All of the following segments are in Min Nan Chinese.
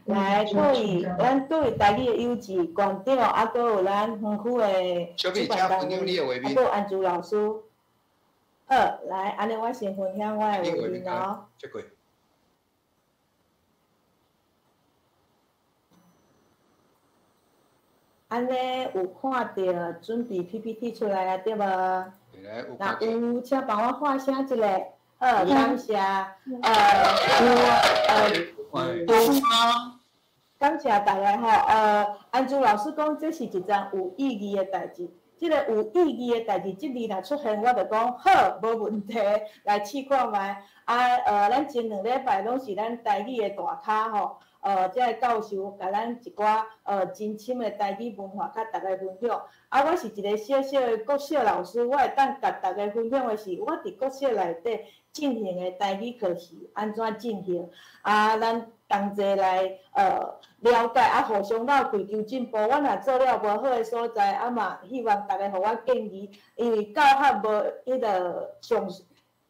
來，各位，咱各位台語的幼稚館長，啊，閣有咱園區的主辦單位，啊，閣有安珠老師。好，來，按呢我先分享我的畫面哦。按呢有看著準備 PPT 出來啊，對無？若有，請幫我喊聲一下。好，感謝。有，感謝大家吼。安珠老師講，這是一樁有意義的代誌。這个有意義的代誌，這字若出現，我就講好，無問題，來試看覓。啊，咱前兩禮拜攏是咱台語的大咖吼，這个教授共咱一寡真深的台語文化，佮大家分享。啊，我是一个小小的國小老師，我會當共大家分享的是，我佇國小內底進行的台語課是按怎進行。啊，咱同齊來了解啊，互相鬥氣求進步。我若做了無好的所在，啊嘛希望大家予我建議，因為教學無彼个上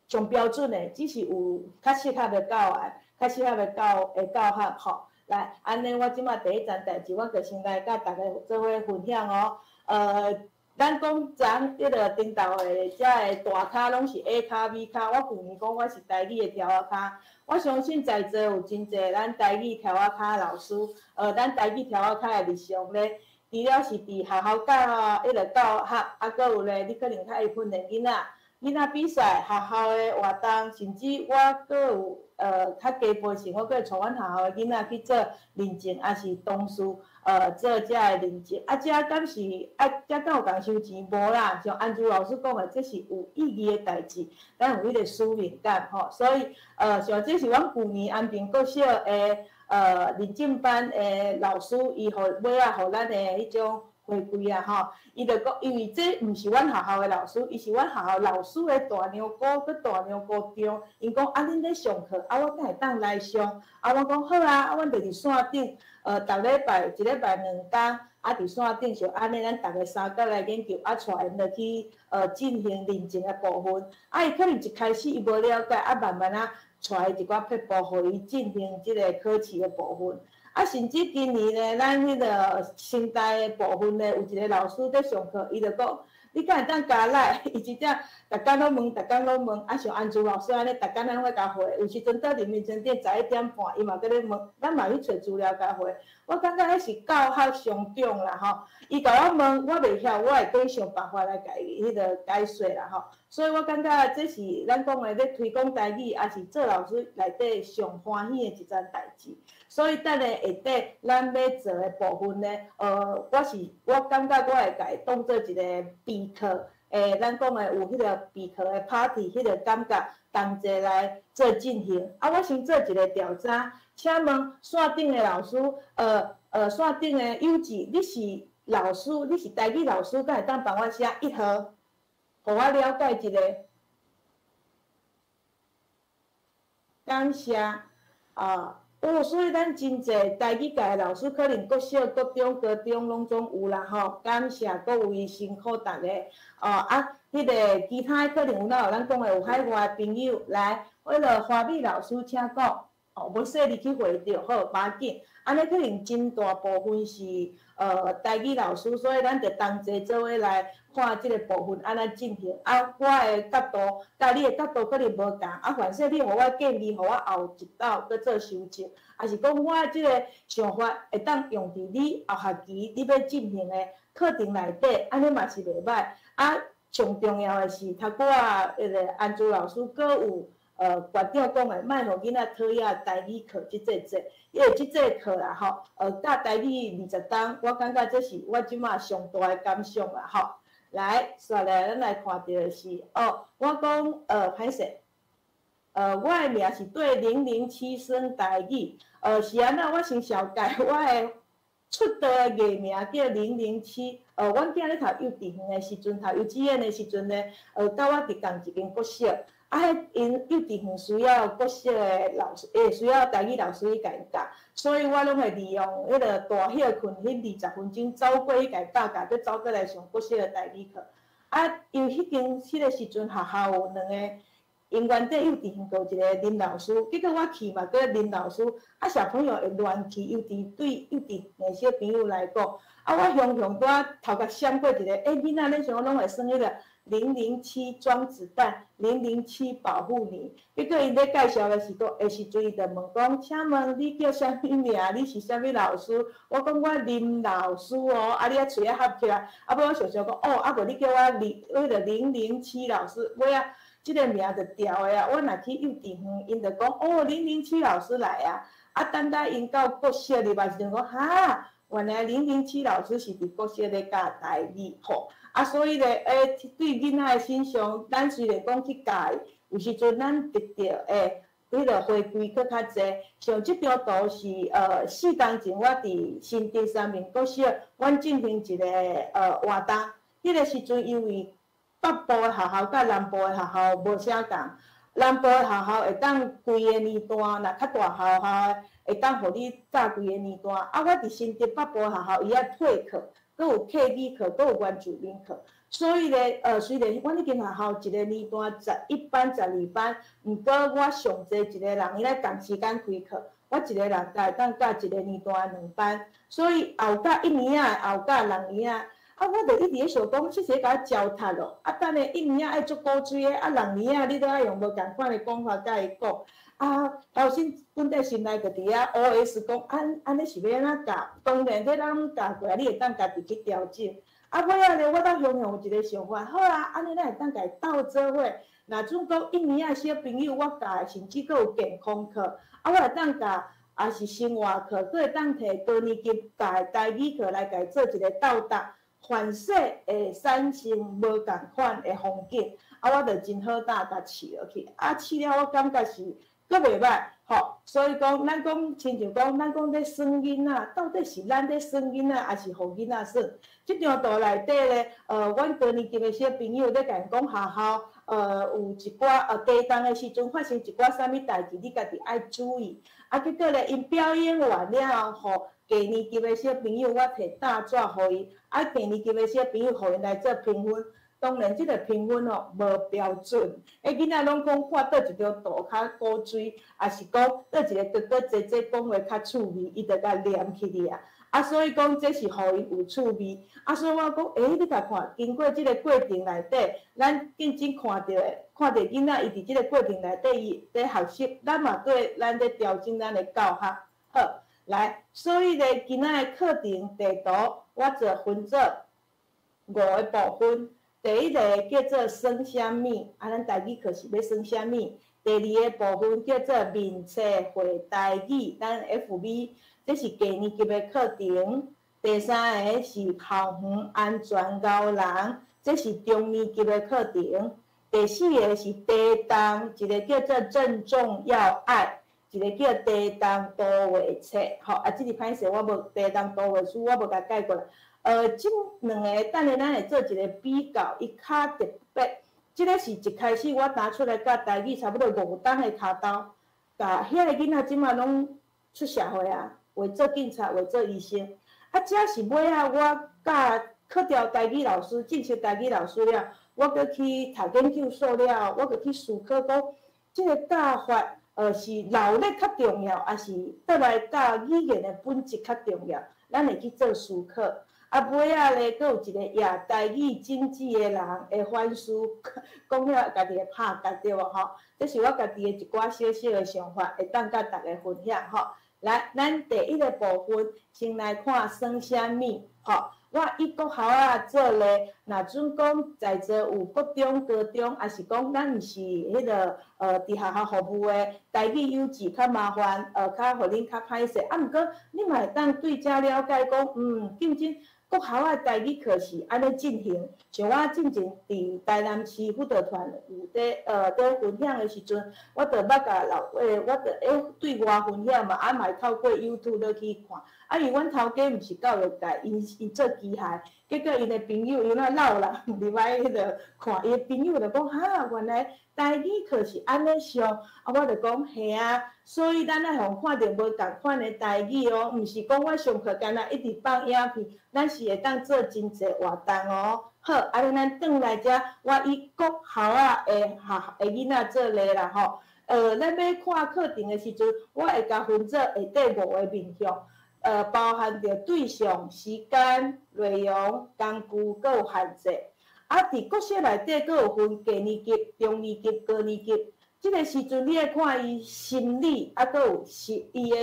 上標準的，只是有較適合的教案，較適合的教學吼。來，按呢，我這馬第一樁代誌，我就先來佮大家做伙分享哦。咱講昨彼个頂頭的遮个大咖攏是 A 咖 B 咖，我舊年講我是台語的柱仔跤，我相信在座有真濟咱台語柱仔跤老師，咱台語柱仔跤的日常咧，除了是佇學校教彼个教學，啊，閣有咧，你可能較會訓練囡仔，囡仔比賽、學校的活動，甚至我閣有較低輩時，我閣會帶阮學校的囡仔去做認證，抑是同事。做這个認證，啊，這敢是啊，這敢有共收錢？無啦，像安珠老師講的，這是有意義的代誌，咱有彼个使命感吼。所以，像這是阮舊年安平國小的認證班的老師，伊予尾仔予咱的彼種回饋啊吼。伊就講，因為這毋是阮學校的老師，伊是阮學校老師的大娘姑閣大娘姑丈。𪜶講啊，恁咧上課，啊，我敢會當來上？啊，我講好啊，啊，阮就佇線頂。逐禮拜一禮拜兩工，啊，佇線頂就按呢，咱逐个三角來研究，啊，帶𪜶落去進行認證的部分。啊，伊可能一開始伊無了解，啊，慢慢仔帶伊一寡撇步，予伊進行這个考試的部分。啊，甚至今年呢，咱彼个成大的部分呢，有一个老師佇上課，伊就講，你敢會當加來？伊真正逐工攏問，逐工攏問，啊，像安珠老師按呢，逐工咱會共回。有時陣到人民商店11點半，伊嘛閣咧問，咱嘛去揣資料共回。我感覺彼是教學相長啦吼。伊共我問，我袂曉，我會閣想辦法來共伊彼个解說啦吼。所以我感覺這是咱講的咧推廣台語，抑是做老師內底上歡喜的一樁代誌。所以等下下底咱欲做的部分呢，我感覺我會共伊當做一個備課，咱講的有彼个備課的 party，彼个感覺同齊來做進行。啊，我先做一個調查，請問線頂的老師，線頂的幼稚，你是老師，你是台語老師，敢會當幫我寫一號，予我了解一下。感謝，啊。哦，所以咱真濟台語界的老師，可能國小、國中、高中攏總有啦吼。感謝各位辛苦大家。哦啊，彼个其他可能有哪有咱講的有海外的朋友來，彼个華美老師請講。哦，無說你去回著好，無要緊。按呢可能真大部分是台語老師，所以咱就同齊做伙來看這个部分按怎進行。啊，我的角度佮你的角度可能無仝，啊，凡勢你予我建議，予我後一道閣做修正，抑是講我這个想法會當用佇你後學期你欲進行的課程內底，按呢嘛是袂䆀。啊，上重要的是，頭拄仔彼个安珠老師閣有。館長講的，莫予囡仔討厭台語課這節節，因為這節課啦吼，教台語20工，我感覺這是我這馬上大的感想啦吼。來，煞來咱來看著的是，哦，我講，歹勢，我的名是對007耍台語，是按怎？我先紹介我的出道的藝名叫007，阮囝咧讀幼稚園的時陣，讀幼稚園的時陣呢，佮我佇仝一間國小。啊，彼𪜶幼稚園需要國小的老師，需要台語老師去共𪜶教，所以我攏會利用彼个大歇睏彼20分鐘走過去共𪜶教教，閣走過來上國小的台語課。啊，因為彼間彼个時陣學校有兩个 𪜶原底幼稚園就有一個林老師，結果我去嘛，閣林老師，啊小朋友會亂去幼稚對幼稚園的小朋友來講，啊我雄雄拄仔頭殼閃過一個，欸囡仔恁想講攏會耍彼個007裝子彈，007保護你，結果𪜶咧介紹的時講的時陣，伊就問講，請問你叫啥物名？你是啥物老師？我講我林老師哦，啊你啊喙仔合起來，啊尾我想想講，哦，啊無你叫我林，彼個零零七老師，尾仔這個名就調的啊。我若去幼稚園，𪜶就講，哦，零零七老師來啊，啊等待𪜶到國小入來時陣講，哈，原來零零七老師是佇國小咧教台語吼。啊，所以咧，欸，對囡仔的身上，咱雖然講去教伊，有時陣咱得著的彼個回饋閣較濟。像這張圖是4冬前我佇新竹三民國小，阮進行一個活動。彼個時陣因為北部的學校佮南部的學校無啥仝，南部的學校會當規個年段，若較大學校的會當予你教規個年段。啊，我佇新竹北部的學校，伊愛配課。閣有客語課，閣有原住民課，所以咧，雖然阮彼間學校一個年段11班、12班，毋過我上濟一個人，伊來仝時間開課，我一個人才會當教一個年段兩班，所以後教一年仔，後教兩年仔，啊，我就一直咧想講，這是共我糟蹋咯，啊，等下一年仔愛足古錐的，啊，兩年仔你都愛用無仝款的講法共伊講。啊，頭先本底心內就佇遐 O.S. 講，按按呢是欲按怎教？當然，這咱教過來，你會當家己去調整。啊，尾仔咧，我倒雄雄有一個想法，好啊，按呢咱會當共伊鬥做伙。若準講一年仔小朋友，我教的甚至閣有健康課，啊，我會當教，也是生活課，閣會當提高年級教的台語課來共伊做一個鬥搭，凡勢會產生無仝款的風景。啊，我就真好膽共試落去。啊，試了我感覺是閣袂䆀，吼，所以講，咱講親像講，咱講咧耍囡仔，到底是咱咧耍囡仔，抑是予囡仔耍？這張圖內底咧，阮高年級的小朋友咧共𪜶講學校，有一寡地動的時陣發生一寡啥物代誌，你家己愛注意。啊，結果咧，𪜶表演完了後，予低年級的小朋友，我提大紙予伊，啊，低年級的小朋友予𪜶來做評分。當然，這個評分吼無標準，欸，囡仔攏講看佗一張圖較古錐，抑是講佗一個哥哥姐姐講話較趣味，伊就共念起去啊。啊，所以講這是予𪜶有趣味。啊，所以我講，欸，你共看，經過這個過程內底，咱認真看著的，看著囡仔伊佇這個過程內底伊咧學習，咱嘛對咱咧調整咱的教學。好，來，所以咧，今仔的課程地圖，我做分做五個部分。第一個叫做耍啥物，啊，咱台語課是欲耍啥物？第二個部分叫做面冊會台語，咱 FB，這是低年級的課程。第三個是校園安全𠢕人，這是中年級的課程。第四個是地動，一個叫做鄭重要愛，一個叫地動圖畫冊。吼，啊，這個歹勢，我無地動圖畫書，我無共蓋過來。這兩个等下咱會做一個比較，伊較特別。這个是一開始我拿出來教台語，差不多五冬的跤頭，共遐個囡仔這馬攏出社會啊，有做警察，有做醫生。啊，這是尾仔我教考著台語老師，正式台語老師了，我閣去讀研究所了，我閣去思考講，這个教法，是勞力較重要，抑是倒來教語言的本質較重要？咱會去做思考。啊，尾仔咧，閣有一個也台語種子的人會反思，講了家己會拍結對無吼？這是我家己的一寡小小的想法，會當佮大家分享吼。來，咱第一個部分先來看耍啥物吼。我以國校仔做例，若準講在座有國中、高中，抑是講咱毋是彼个佇學校服務的台語幼稚較麻煩，較予恁較歹勢。啊，毋過你嘛會當對遮了解講，究竟國校仔台語課是按呢進行。像我進前佇台南市輔導團有佇分享的時陣，我就捌共老欸，我就會對外分享嘛，啊嘛會透過 YouTube 落去看。啊，因為阮頭家毋是教育界，𪜶做機械，結果𪜶的朋友，𪜶仔老人入來彼個看，伊的朋友就講哈，原來台語課是按呢上，啊，我就講嘿啊，所以咱愛予看著無仝款的台語哦，毋是講我上課干焦一直放影片，咱是會當做真濟活動哦。好，按呢咱轉來遮，我以國校仔的學的囡仔做例啦吼。咱欲看課程的時陣，我會共分做下底五個面向。包含著對象、時間、內容、工具，閣有限制。啊，佇國小內底閣有分低年級、中年級、高年級。這個時陣你愛看伊心理，啊，閣有是伊的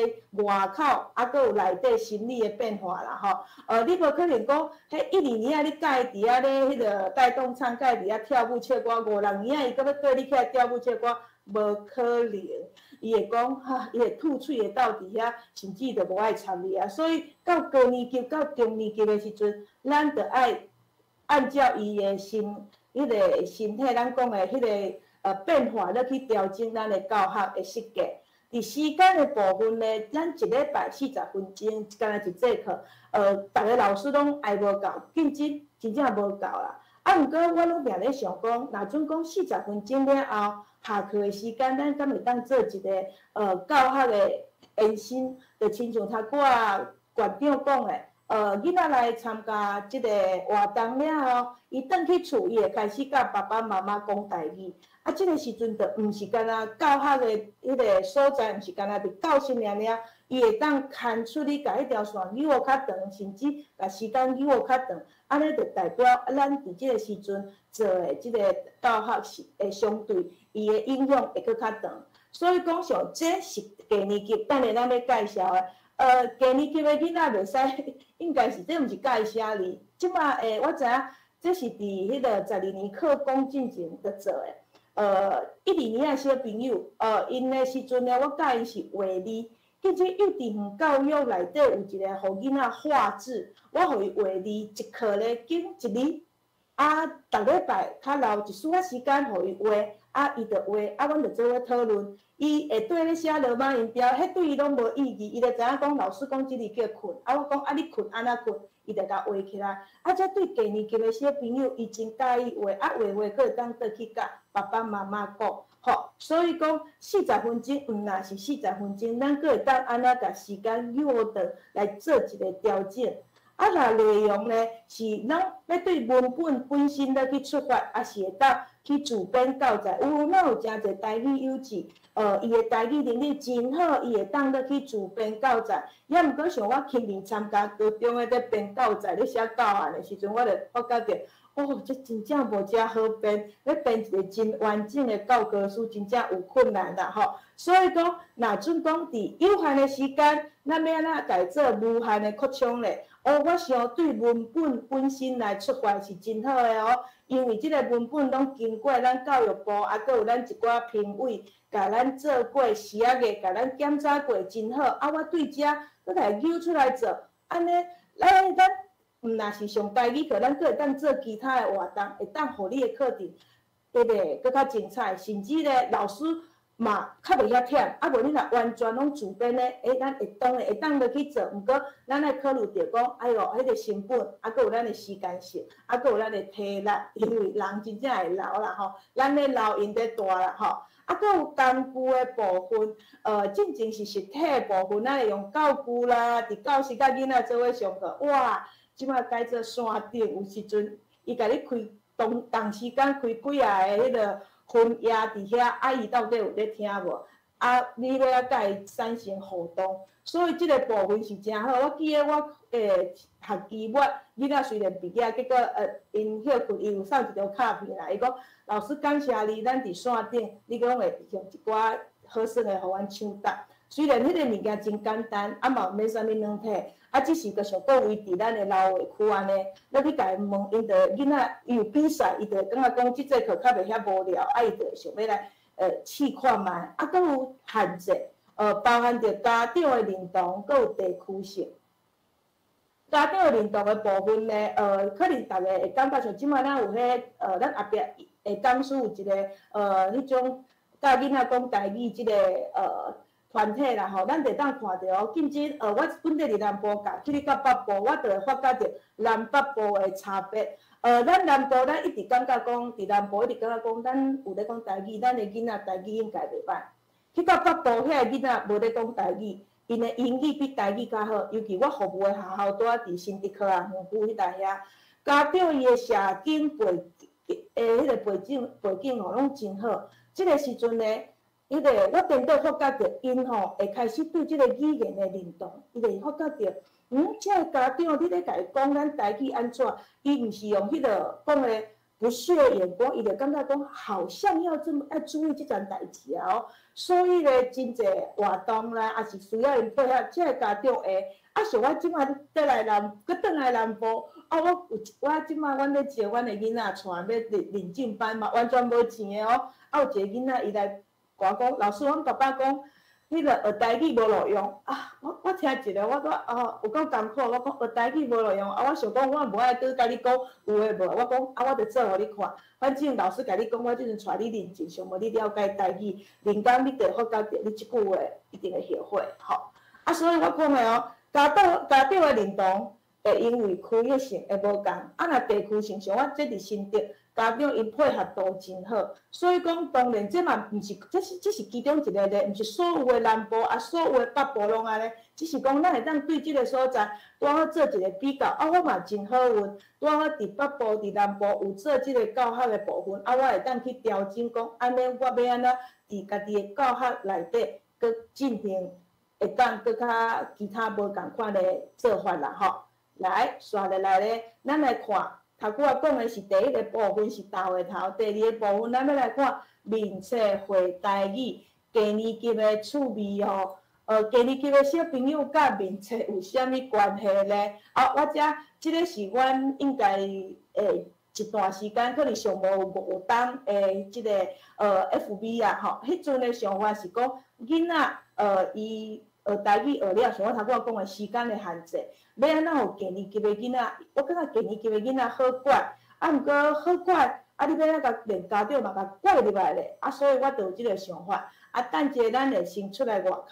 外口，啊，閣有內底心理的變化啦吼。你無可能講，彼一二年仔你教伊佇遐咧彼個帶動唱，教伊佇遐跳舞唱歌，五六年仔伊閣欲綴你起來跳舞唱歌，無可能。伊會講哈，伊會吐喙會鬥佇遐，甚至就無愛插你啊。所以到高年級、到中年級的時陣，咱就愛按照伊的心、彼個身體，咱講的彼個變化，咧去調整咱的教學的設計。佇時間的部分呢，咱一禮拜40分鐘，敢若一節課，逐个老師攏愛無夠，競爭真正無夠啦。啊，毋過我攏定咧想講，若準講四十分鐘了後，下課的時間，咱敢會當做一個教學的延伸，就親像頭拄仔館長講的，囡仔來參加這個活動了後，伊轉去厝，伊會開始佮爸爸媽媽講台語。啊，這個時陣就毋是干焦教學的彼個所在，毋是干焦佇教室爾爾，伊會當牽出你共彼條線扭予較長，甚至共時間扭予較長，按呢就代表咱佇這個時陣做的這個教學是會相對伊的影響會閣較長。所以講像這是低年級，等下咱欲介紹的。低年級的囡仔袂使，應該是這毋是教伊寫字。這馬我知影，這是佇彼個12年課綱進前佇做的。一二年仔小朋友，𪜶的時陣呢，我教𪜶是畫字。其實幼稚園教育內底有一個予囡仔畫字，我予伊畫字，一課咧揀一字，啊，逐禮拜較留一絲仔時間予伊畫，啊，伊就畫，啊，阮就做伙討論。伊會對咧寫羅馬音標，彼對伊攏無意義，伊就知影講老師講這字叫睏，啊，我講啊，你睏按怎睏，伊就共畫起來。啊，這對低年級的小朋友，伊真佮意畫，啊，畫畫閣會當轉去佮爸爸媽媽講，吼。所以講四十分鐘毋若是四十分鐘，咱閣會當按怎共時間扭轉來做一個調整。啊，若內容呢，是咱欲對文本本身咧去出發，抑是會當去自編教材。有哪有誠濟台語幼稚，伊的台語能力真好，伊會當咧去自編教材。抑毋過像我親自參加高中的咧編教材、咧寫教案的時陣，我就發覺著，哦，這真正無遮好編，欲編一個真完整的教科書，真正有困難啦吼。所以講，若準講佇有限的時間，咱欲按怎共伊做無限的擴充咧？哦，我想對文本本身來出發是真好的哦，因為這個文本攏經過咱教育部，啊，閣有咱一寡評委，共咱做過試驗的，共咱檢查過，真好。啊，我對遮閣共伊扭出來做，按呢，咱毋若是上台語課，咱閣會當做其他的活動，會當予你的課程，對袂閣較精彩，甚至咧老師嘛較袂遐忝，啊無你若完全攏自編咧，咱會當會當落去做，毋過咱愛考慮著講，哎喲，彼個成本，啊，閣有咱的時間性，啊，閣有咱的體力，因為人真正會老啦吼，咱咧老，𪜶咧大啦吼。啊，閣有工具的部分，進前是實體的部分，咱會用教具啦，佇教室佮囡仔做伙上課，哇，這馬改做線頂，有時陣伊共你開同同時間開幾仔个彼個分頁佇遐，啊，伊到底有咧聽無？啊，你欲愛佮伊產生互動，所以這個部分是誠好。我記得我學期末，囡仔雖然畢業，結果𪜶歇睏，伊有送一張卡片來，伊講老師感謝你，咱佇線頂，你閣會用一寡好耍的予阮搶答。雖然彼個物件真簡單，啊嘛毋免啥物軟體，啊只是就像閣維佇咱的老話區按呢，你去共𪜶問，𪜶就囡仔伊有比賽，伊就會感覺講這節課較袂遐無聊，啊伊就會想欲來試看覓，啊閣有限制，包含著家長的認同，閣有地區性。家長的認同的部分呢，可能逐个會感覺像這馬咱有彼咱後壁的講師有一個彼種教囡仔講台語這個。團體啦吼，咱就會當看著哦。競爭我本地佇南部教，去到北部，我就會發覺著南北部的差別。咱南部咱一直感覺講，佇南部一直感覺講，咱有咧講台語，咱的囡仔台語應該袂歹。去到北部遐个囡仔無咧講台語，𪜶的英語比台語較好。尤其我服務的學校拄仔佇新竹科學園區彼搭遐，家長伊的社經背的彼个背景吼，攏真好。這个時陣呢，彼个我顛倒發覺著，𪜶吼會開始對這个語言的認同，伊會發覺著，這个家長你咧共伊講咱台語按怎，伊毋是用彼个講的不屑眼光，伊就感覺講好像要這麼愛注意這件代誌啊哦。所以咧，真濟活動啦，也是需要𪜶配合，這个家長會。啊，像我這擺倒來南，閣轉來南部，啊，我有我這擺阮咧招阮的囡仔帶欲認證班嘛，完全無錢的哦。啊，有一個囡仔伊來共我講，老師，阮爸爸講，彼个學台語無路用啊！我聽一下，我講哦，有夠艱苦。我講學台語無路用啊！我想講，我無愛閣共你講有的無的，我講啊，我著做予你看。反正老師共你講，我這陣帶你認真，想無你了解台語，認真你就會發覺著，你這句話一定會後悔吼。啊，所以我講的哦，家長的認同會因為區域性會無仝，啊，若地區性，像我這佇新竹。家長𪜶配合度真好，所以講當然這嘛毋是，這是其中一個例，毋是所有的南部啊，所有的北部攏按呢，只是講咱會當對這個所在拄好做一個比較。啊，我嘛真好運，拄好佇北部、佇南部有做這個教學的部分，啊，我會當去調整講，按呢我欲按怎佇家己的教學內底閣進行，會當閣較其他無仝款的做法啦吼。來，紲落來咧，咱來看。頭拄仔講的是第一个部分是豆的頭，第二个部分咱欲來看面冊會台語低年級的趣味哦。低年級的小朋友佮面冊有啥物關係咧？啊，我遮這个是阮應該會一段時間，可能上無5冬的這个FB 啊吼，彼陣的想法是講囡仔伊學台語學了，像我頭拄仔講的時間的限制，欲按怎予低年級的囡仔？我感覺低年級的囡仔好管，啊，毋過好管，啊，你欲按怎共連家長嘛共拐入來咧？啊，所以我就有這個想法。啊，等一下咱會先出來外口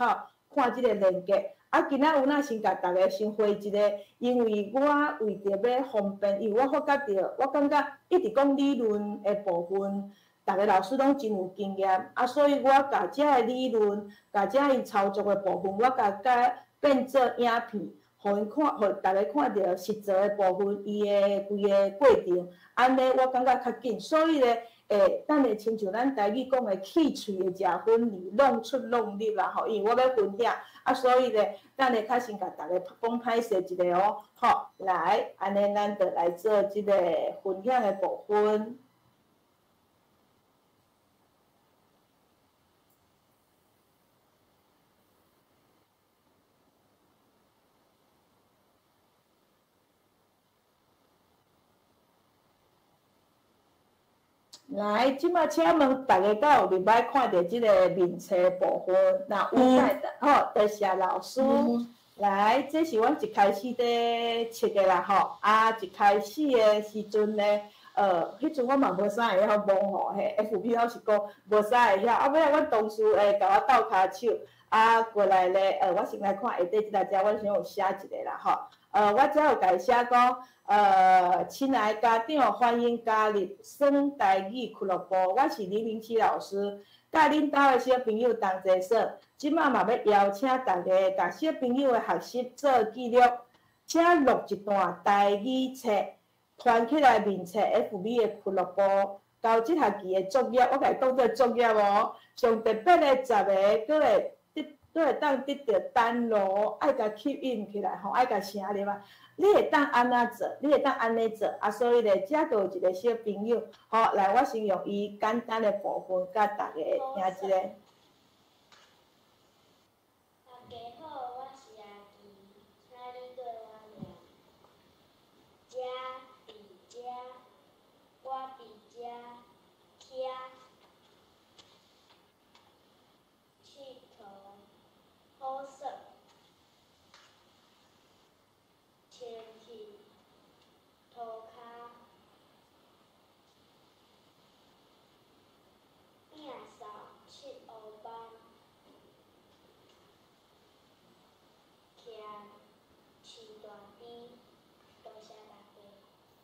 看這個連結。啊，今仔有哪先共逐家先回一個，因為我為著欲方便，因為我發覺著，我感覺一直講理論的部分。逐个老師攏真有經驗，啊，所以我共遮个理論，共遮𪜶操作的部分，我共改變做影片，予𪜶看，予逐家看著實做的部分，伊的規个過程，按呢我感覺較緊。所以咧，會等下親像咱台語講的氣喙的食薰梨，弄出弄入啦吼，因為我欲分享，啊，所以咧，等下較先共逐家講歹勢一下哦，好，來，按呢咱就來做這个分享的部分。來，這馬請問逐家敢有入來看著這个面冊部分？若有在的，好，多謝老師。來，這是阮一開始咧設的啦吼。啊，一開始的時陣呢，彼陣我嘛無啥會曉摸吼，彼 FB 我是講無啥會曉。啊，尾仔阮同事會共我鬥跤手，啊，過來咧，我先來看下底這个遮，阮先有寫一个啦吼。我遮有共伊寫講，親愛家長，歡迎加入耍台語俱樂部。我是林明熙老師，佮恁兜的小朋友同齊耍。這馬嘛欲邀請大家，共小朋友的學習做記錄，請錄一段台語冊，傳起來面冊 FB 的俱樂部，交這學期的作業，我共伊當做作業哦。上特別的10个，閣會得，閣會當得著單路，愛共吸引起來吼，愛共成立啊。你會當按怎做？你會當按呢做？啊，所以咧，遮閣有一個小朋友，吼，來，我先用伊簡單的部分，共逐家聽一下。大家好，我是阿奇，請你對我念。遮佇遮，我佇遮，徛，𨑨迌，好耍，清氣，塗跤，摒掃，拭烏。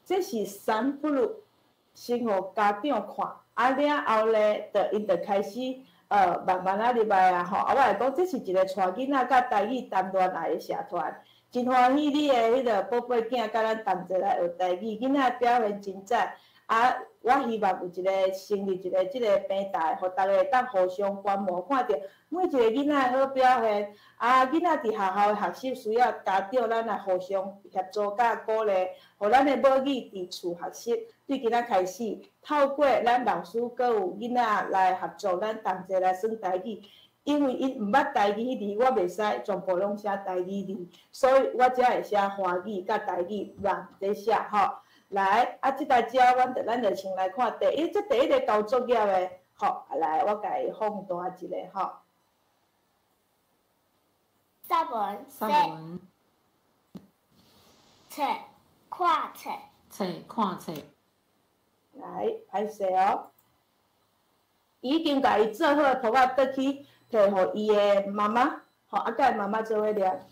這是三不如先予家長看，啊了後咧，就𪜶就開始慢慢仔入來啊吼。啊，我會講這是一個帶囡仔佮台語談戀愛的社團，真歡喜你的彼个寶貝囝佮咱同齊來學台語，囡仔表現真讚。啊，我希望有一個成立一個這个平台，予逐家會當互相觀摩，看著每一個囡仔的好表現。啊，囡仔佇學校的學習需要家長咱來互相協助佮鼓勵，予咱的母語佇厝學習。對今仔開始，透過咱老師閣有囡仔來合作，咱同齊來耍台語。因為𪜶毋捌台語彼字，我袂使全部攏寫台語字，所以我才會寫華語佮台語亂咧寫吼。來，啊，這台遮，阮就咱就先來看第一，這第一個交作業的，吼，來，我共伊放大一下，吼。作文，作文。冊，看冊。冊，看冊。來，歹勢哦。伊已經共伊做好的簿仔，轉去提予伊的媽媽，吼，啊，佮伊媽媽做伙念。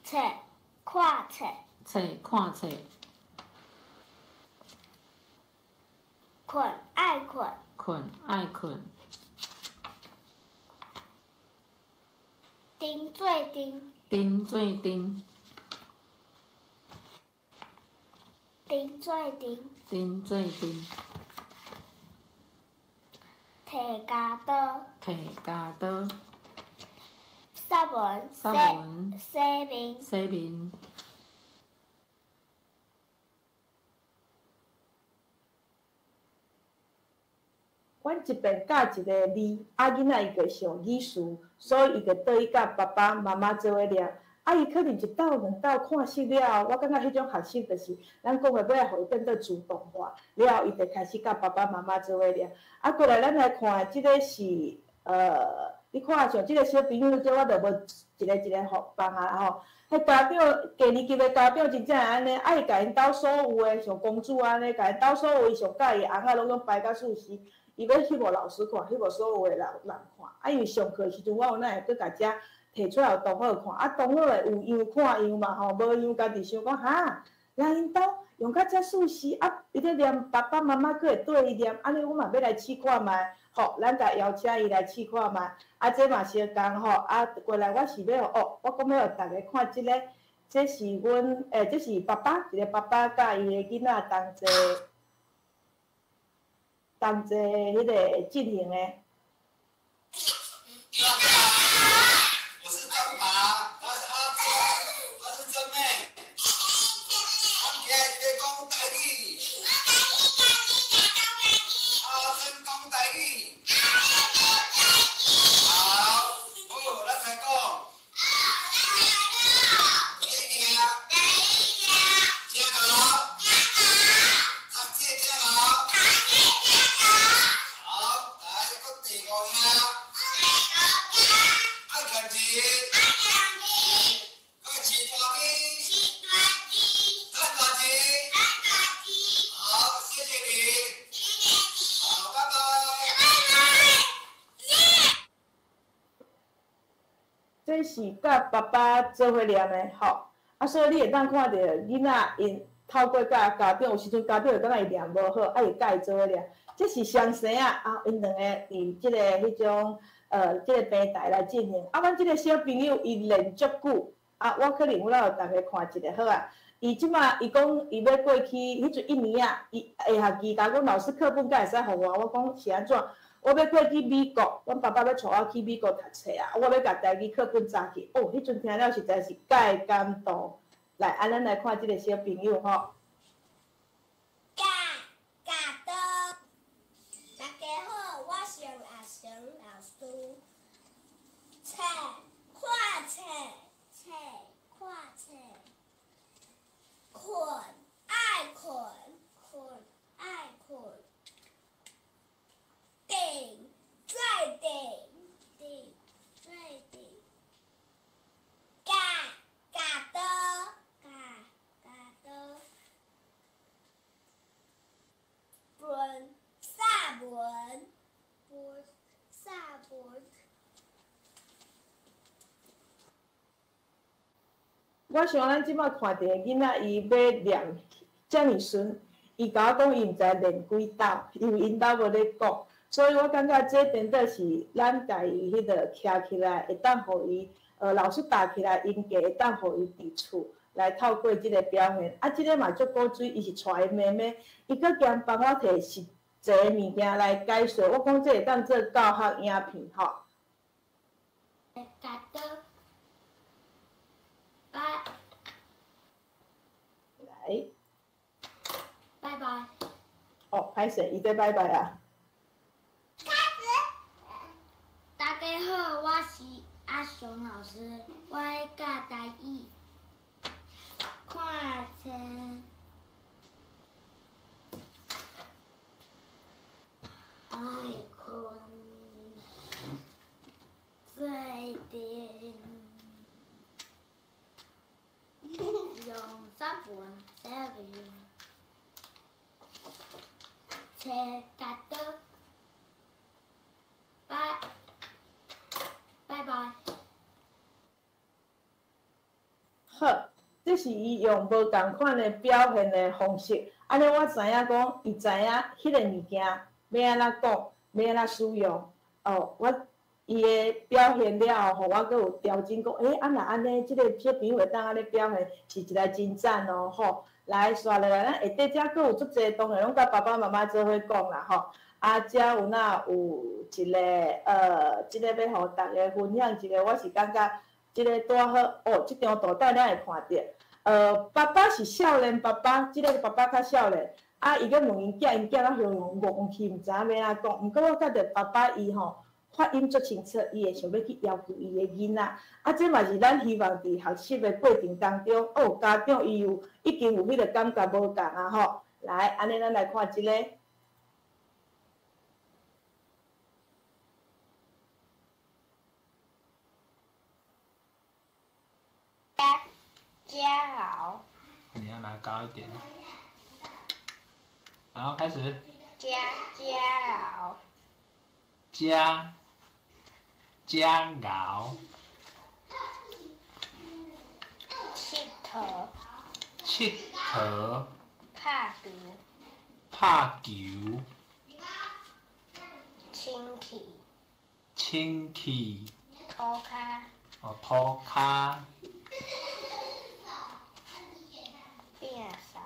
冊，看冊。冊，看冊。睏，愛睏。睏，愛睏。陣，做陣。陣，做陣。陣，做陣。陣，做陣。提鉸刀。提鉸刀。作文，作文。洗面。洗面。阮這邊教一個字，啊，囡仔伊會想語詞，所以伊就倒去佮爸爸媽媽做伙念。啊，伊可能一道兩道看熟了後，我感覺彼種學習就是咱講的欲來予伊變做自動化，了後伊就開始佮爸爸媽媽做伙念。啊，過來咱來看，這個是你看像這個小朋友，這我就無一個一個予放啊吼。彼家長低年級的家長真正會按呢，啊伊共𪜶兜所有的像公主按呢，共𪜶兜所有伊上佮意的尪仔攏總排甲水水。伊欲翕予老師看，翕予所有的人看。啊，因為上課時陣，我有哪會閣共遮提出來予同學看。啊，同學會有樣看樣嘛吼，無樣家己想講哈，人𪜶兜用甲遮水絲，啊，伊咧念爸爸媽媽閣會綴伊念，按呢阮嘛欲來試看覓，吼，咱共邀請伊來試看覓。啊，這嘛相仝吼，啊，過來我是欲予哦，我講欲予逐家看這个，這是阮這是爸爸，一個爸爸佮伊的囡仔同齊。同齊彼个進行的。我是曾爸，我是阿珍，我是曾妹。我今日講台語。阿珍講台語。好，好，咱來講。第一名。真𠢕。讀冊真𠢕。好，來，閣第五名。愛徛錢。閣飼大雞。賺大錢。好，謝謝你。好，拜拜。這是佮爸爸做伙念的吼，啊，所以你會當看著囡仔𪜶透過佮家長，有時陣家長會感覺伊念無好，啊，伊佮伊做伙念。這是雙生仔啊，𪜶兩個佇這個彼種這個平台來進行。啊，阮這個小朋友伊練足久，啊，我可能我來予逐家看一下好啊。伊這馬伊講伊欲過去，彼陣一年啊，伊下學期共我講老師課本敢會使予我？我講是按怎？我欲過去美國，阮爸爸欲帶我去美國讀冊啊！我欲共台語課本紮去。哦，彼陣聽了實在是介感動。來，啊，咱來看這個小朋友吼。鉸鉸刀，大家好，我是阿成老師。冊，看冊，冊，看冊。睏，愛睏，睏，愛睏。陣，做陣，陣，做陣。鉸，鉸刀，鉸，鉸刀。文，作文，文，作文。我想咱這馬看著的囡仔，伊欲念遮爾順。伊共我講伊毋知練幾晝，因為𪜶兜無咧講，所以我感覺這顛倒是咱共伊彼個徛起來，會當予伊，老師打起來，𪜶家會當予伊佇厝來透過這個表現。啊，這個嘛足古錐，伊是帶伊妹妹，伊閣兼幫我提實際物件來解說。我講這會當做教學影片吼。拜。來。拜拜。哦，歹勢，伊在拜拜啊。開始。大家好，我是阿雄老師，我教台語。看冊。愛睏。做陣。用三本寫字。切甲刀，拜拜拜。好，這是伊用無仝款的表現的方式，按呢我知影講，伊知影彼個物件欲按怎講，欲按怎使用。哦，我伊的表現了後，予我閣有調整講，欸，啊若按呢，這個小朋友會當按呢表現，是一個真讚哦，吼。來，紲落來，咱下底遮閣有足濟，當然攏佮爸爸媽媽做伙講啦，吼。啊，遮有哪有一個，這個欲予大家分享一個，我是感覺這個拄好，哦，這張圖底咱會看著，爸爸是少年爸爸，這個爸爸較少年，啊，伊閣問𪜶囝，𪜶囝攏形容戇去，毋知影欲按怎講。毋過我覺著爸爸伊吼發音足清楚，伊會想欲去要求伊的囡仔，啊，這嘛是咱希望佇學習的過程當中，哦，家長伊有已經有彼個感覺無仝啊吼。來，按呢咱來看這個。加好。你要拿高一點。好，開始。加好。加。加熬。𨑨迌。𨑨迌。拍球。拍球。清氣。清氣。塗跤。哦，塗跤。摒掃。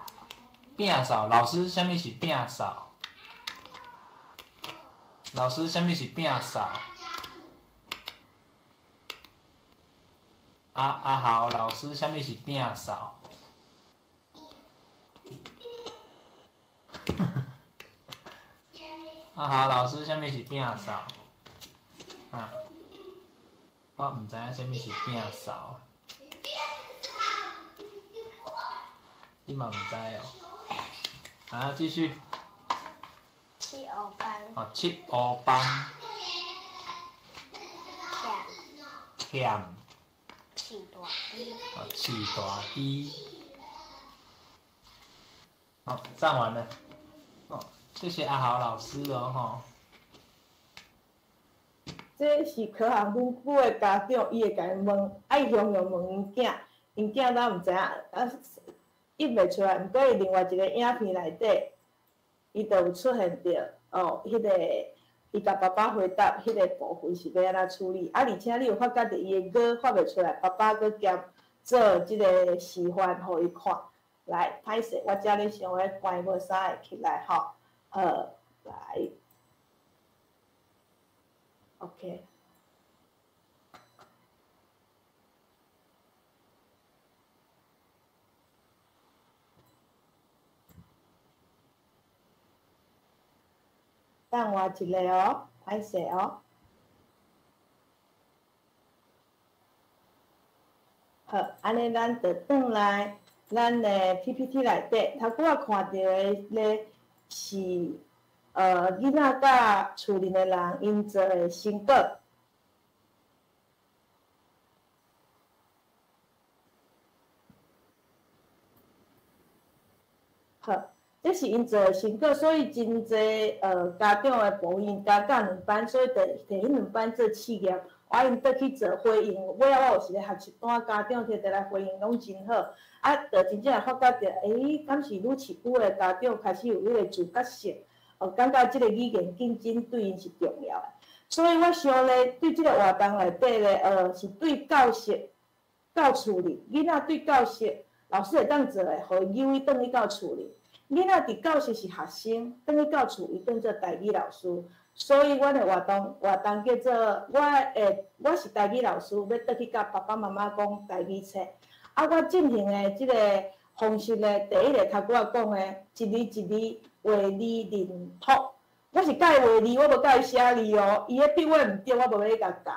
摒掃，老師，啥物是摒掃？老師，啥物是摒掃？阿豪，老師，啥物是摒掃？阿豪，老師，啥物是摒掃？啊，我毋知影啥物是摒掃。你嘛毋知哦。啊，繼續。七烏枋。哦，七烏枋。欠。欠。飼大豬。哦，飼大豬。好，上完了。哦，謝謝阿豪老師哦，吼。這是科學分區的家長，伊會共伊問，啊，伊雄雄問𪜶囝，𪜶囝哪毋知影，啊，印袂出來。毋過伊另外一個影片內底，伊就有出現著，哦，彼個伊共爸爸回答彼個部分是欲按怎處理，啊，而且你有發覺著伊的語發袂出來，爸爸閣兼做這個示範予伊看。來，歹勢，我遮咧想咧關無啥會起來吼，好，來，OK。等我一下哦，歹勢哦。好，按呢咱就轉來咱的 PPT 內底，頭拄仔看著的咧是囡仔佮厝裡的人𪜶做的成果。好。這是𪜶做的成果，所以真濟家長的部分，加教兩班，所以就提彼兩班做試驗。我𪜶倒去做回應。尾仔我有一個學習單，家長摕著來回應攏真好。啊，就真正會發覺著，欸，敢是愈市區的家長開始有彼個自覺性，哦，感覺這個語言競爭對𪜶是重要的。所以我想咧，對這個活動內底咧，是對教室到厝裡，囡仔對教室，老師會當做的，予伊誘伊轉去到厝裡。囡仔佇教室是學生，轉去到厝，伊轉做台語老師。所以，阮的活動叫做我會，我是台語老師，欲轉去佮爸爸媽媽講台語冊。啊，我進行的這個方式咧，第一个頭拄仔講的，一字一字畫字認托。我是教伊畫字，我無教伊寫字哦。伊彼筆畫毋對，我無欲咧共教。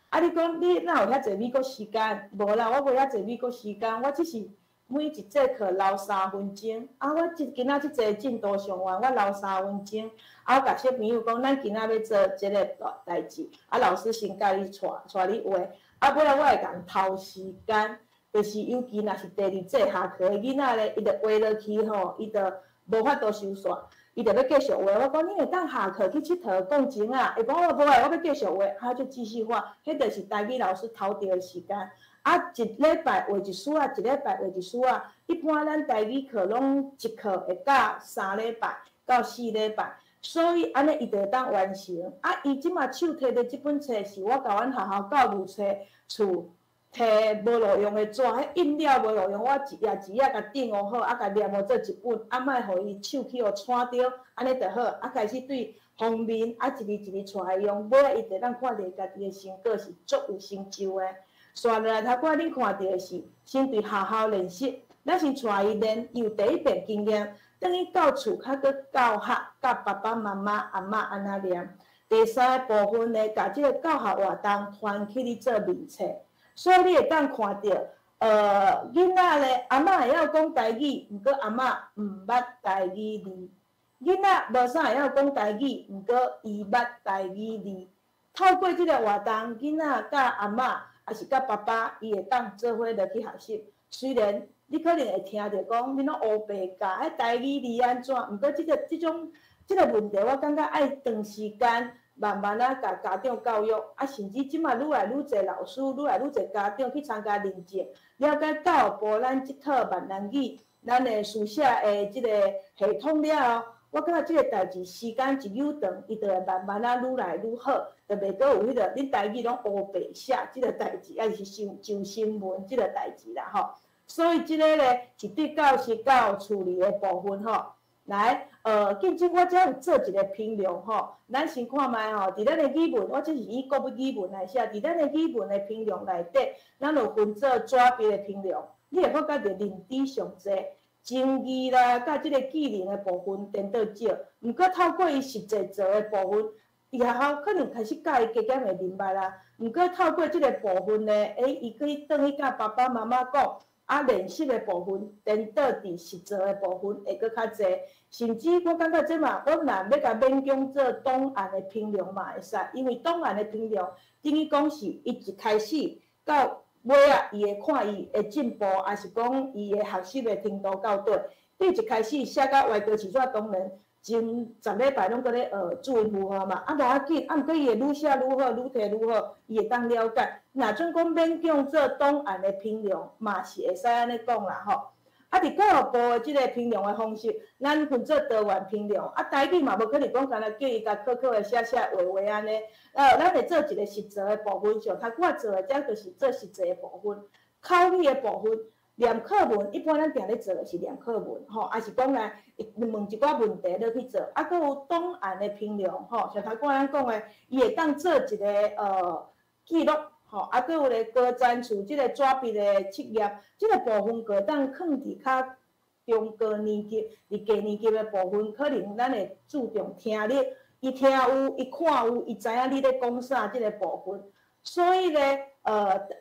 啊，你講你哪有遐濟美國時間？無啦，我無遐濟美國時間，我只是每一節課留3分鐘。啊，我這今仔這節進度上完，我留三分鐘。啊，我共小朋友講，咱今仔欲做這个代誌。啊，老師先教你帶帶你畫。啊，尾仔我會共偷時間，就是尤其若是第二節下課的囡仔咧，伊就畫落去吼，伊就無法度收煞。伊就欲繼續畫，我講你會當下課去𨑨迌講情啊，伊講我無愛，我欲繼續畫，啊就繼續畫，彼就是台語老師偷著的時間。啊，一禮拜畫一書仔，一禮拜畫一書仔。一般咱台語課攏一課會教3禮拜到4禮拜，所以按呢伊就會當完成。啊，伊這馬手提著這本冊是我共阮學校教務處厝提無路用的紙，彼印了無路用，我一頁一頁共釘糊好，啊，共黏糊做一本，啊，莫予伊手去予扦著，按呢就好。啊，開始對封面，啊，一字一字帶伊用，尾仔伊就當看著家己的成果是足有成就的。紲落來頭拄仔恁看著的是，先對學校練習，咱先帶伊練，伊有第一遍經驗，轉去到厝較閣教學，佮爸爸媽媽、阿嬤按怎念。第三个部分呢，共這個教學活動傳去咧做面冊。所以你會當看著，囡仔咧，阿嬤會曉講台語，毋過阿嬤毋捌台語字。囡仔無啥會曉講台語，毋過伊捌台語字。透過這個活動，囡仔佮阿嬤，抑是佮爸爸，伊會當做伙落去學習。雖然你可能會聽著講，你攏烏白教，彼台語字按怎？毋過這個這種這個問題，我感覺愛長時間。慢慢仔共家長教育，啊，甚至這馬愈來愈濟老師，愈來愈濟家長去參加認證，了解教育部咱這套閩南語，咱的書寫的這個系統了後，我感覺這個代誌時間一悠長，伊就會慢慢仔愈來愈好，就袂閣有彼個恁台語攏烏白寫這個代誌，抑是上上新聞這個代誌啦吼。所以這个咧是對教師教處理的部分吼。來，競爭我遮有做一個評量吼，咱先看覓吼，佇咱的語文，我這是以國語文來寫，佇咱的語文的評量內底，咱有分做紙筆的評量，你會發覺著認知上濟，情義啦，佮這個技能的部分顛倒少，毋過透過伊實際做的部分，佇學校可能開始教伊加減會明白啦，毋過透過這個部分呢，欸，伊去轉去佮爸爸媽媽講。啊，練習的部分，顛倒佇實做的部分會閣較濟，甚至我感覺這嘛，阮若欲共勉強做檔案的評量嘛會使，因為檔案的評量等於講是伊一開始到尾仔，伊會看伊的進步，抑是講伊的學習的程度到佗。對一開始寫甲歪哥飼紙，當然前10禮拜攏閣咧學注音符號嘛，啊無要緊，啊毋過伊會愈寫愈好，愈提愈好，伊會當了解。若準講勉強做檔案的評量，嘛是會使按呢講啦吼。啊，佇教育部的這個評量的方式，咱分做多元評量。啊，台語嘛無可能講干焦叫伊共考考的寫寫畫畫按呢。咱會做一個實做的部分，像頭拄仔做的，這就是做實際的部分，口語的部分。念課文，一般咱定咧做的是念課文，吼，抑是講來問一寡問題落去做，啊，閣有檔案的評量，吼，像頭拄仔咱講的，伊會當做一個記錄，吼，啊，閣有咧高層次這個紙筆的測驗，這個部分閣會當囥佇較中高年級，佇低年級的部分，可能咱會注重聽力，伊聽有，伊看有，伊知影你咧講啥這個部分，所以咧。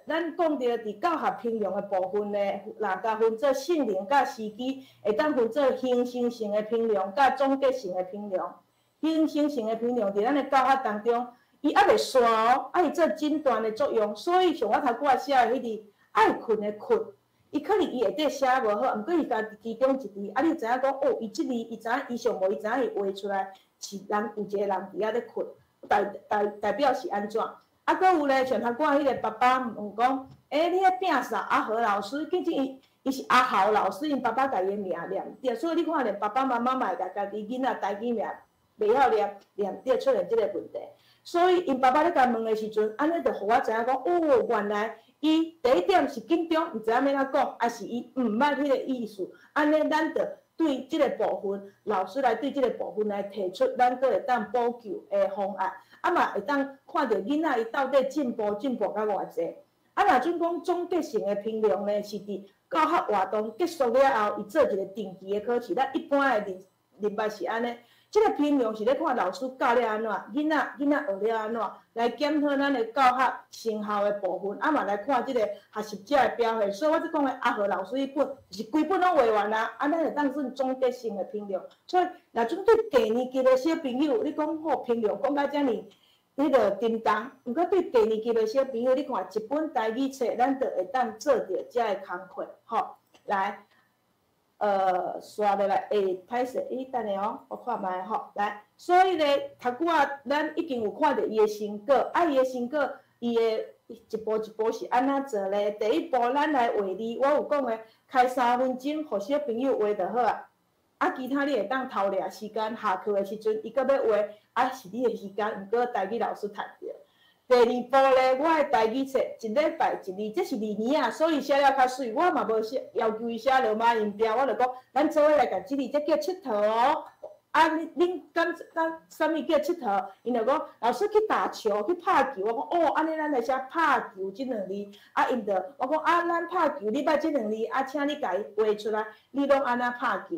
咱講著佇教學評量的部分呢，若共分做性能佮時機，會當分做形成性的評量佮總結性的評量。形成性的評量佇咱的教學當中，伊猶未煞哦，愛做診斷的作用。所以像我頭拄仔寫的彼字，愛睏的睏，伊可能伊下底寫無好，毋過伊共其中一字，啊，你知影講哦，伊這字伊知影伊上無伊知影伊畫出來是人有一個人佇遐咧睏，代表是按怎？啊，閣有咧，像頭拄仔彼個爸爸問講，欸，你彼摒掃阿何老師，見證伊伊是阿豪老師，𪜶爸爸共伊的名念著，所以你看連爸爸媽媽嘛會共家己囡仔台語名袂曉念，念著出現這個問題。所以𪜶爸爸咧共問的時陣，按呢就予我知影講，哦，原來伊第一點是緊張，毋知影欲按怎講，抑是伊毋捌彼個意思，按呢咱就對這個部分，老師來對這個部分來提出，咱閣會當補救的方案，啊嘛會當看著囡仔伊到底進步進步甲偌濟。啊，若準講總結性的評量呢，是佇教學活動結束了後，伊做一個定期的考試。咱一般的認認捌是按呢，這個評量是咧看老師教了按怎，囡仔囡仔學了按怎，來檢討咱的教學成效的部分，啊嘛來看這個學習者的表現。所以我才講的阿何老師彼本是規本攏畫完啊，按呢會當算總結性的評量。所以，若準對低年級的小朋友，你講好評量講甲遮爾彼個沉重，毋過對低年級的小朋友，你看一本台語冊，咱就會當做著遮的工課，吼，來。紲落來，欸，歹勢，你等下哦，我看覓吼，來，所以咧，頭拄仔咱已經有看著伊的成果，啊，伊的成果，伊的一步一步是按怎做咧？第一步，咱來畫字，我有講的，開3分鐘，予小朋友畫就好啊。啊，其他你會當偷掠時間，下課的時陣，伊閣欲畫，啊，是你的時間，毋過台語老師趁著。第二步咧，我的台語冊一禮拜一字，這是二年仔，所以寫了較媠。我嘛無寫要求伊寫羅馬音標，我就講，咱做伙來共這字，這叫𨑨迌哦。啊，恁敢敢啥物叫𨑨迌？𪜶就講，老師去打球，去拍球。我講哦，按呢咱來寫拍球這兩字。啊，𪜶就我講啊，咱拍球，你捌這兩字，啊，請你共伊畫出來，你攏按怎拍球？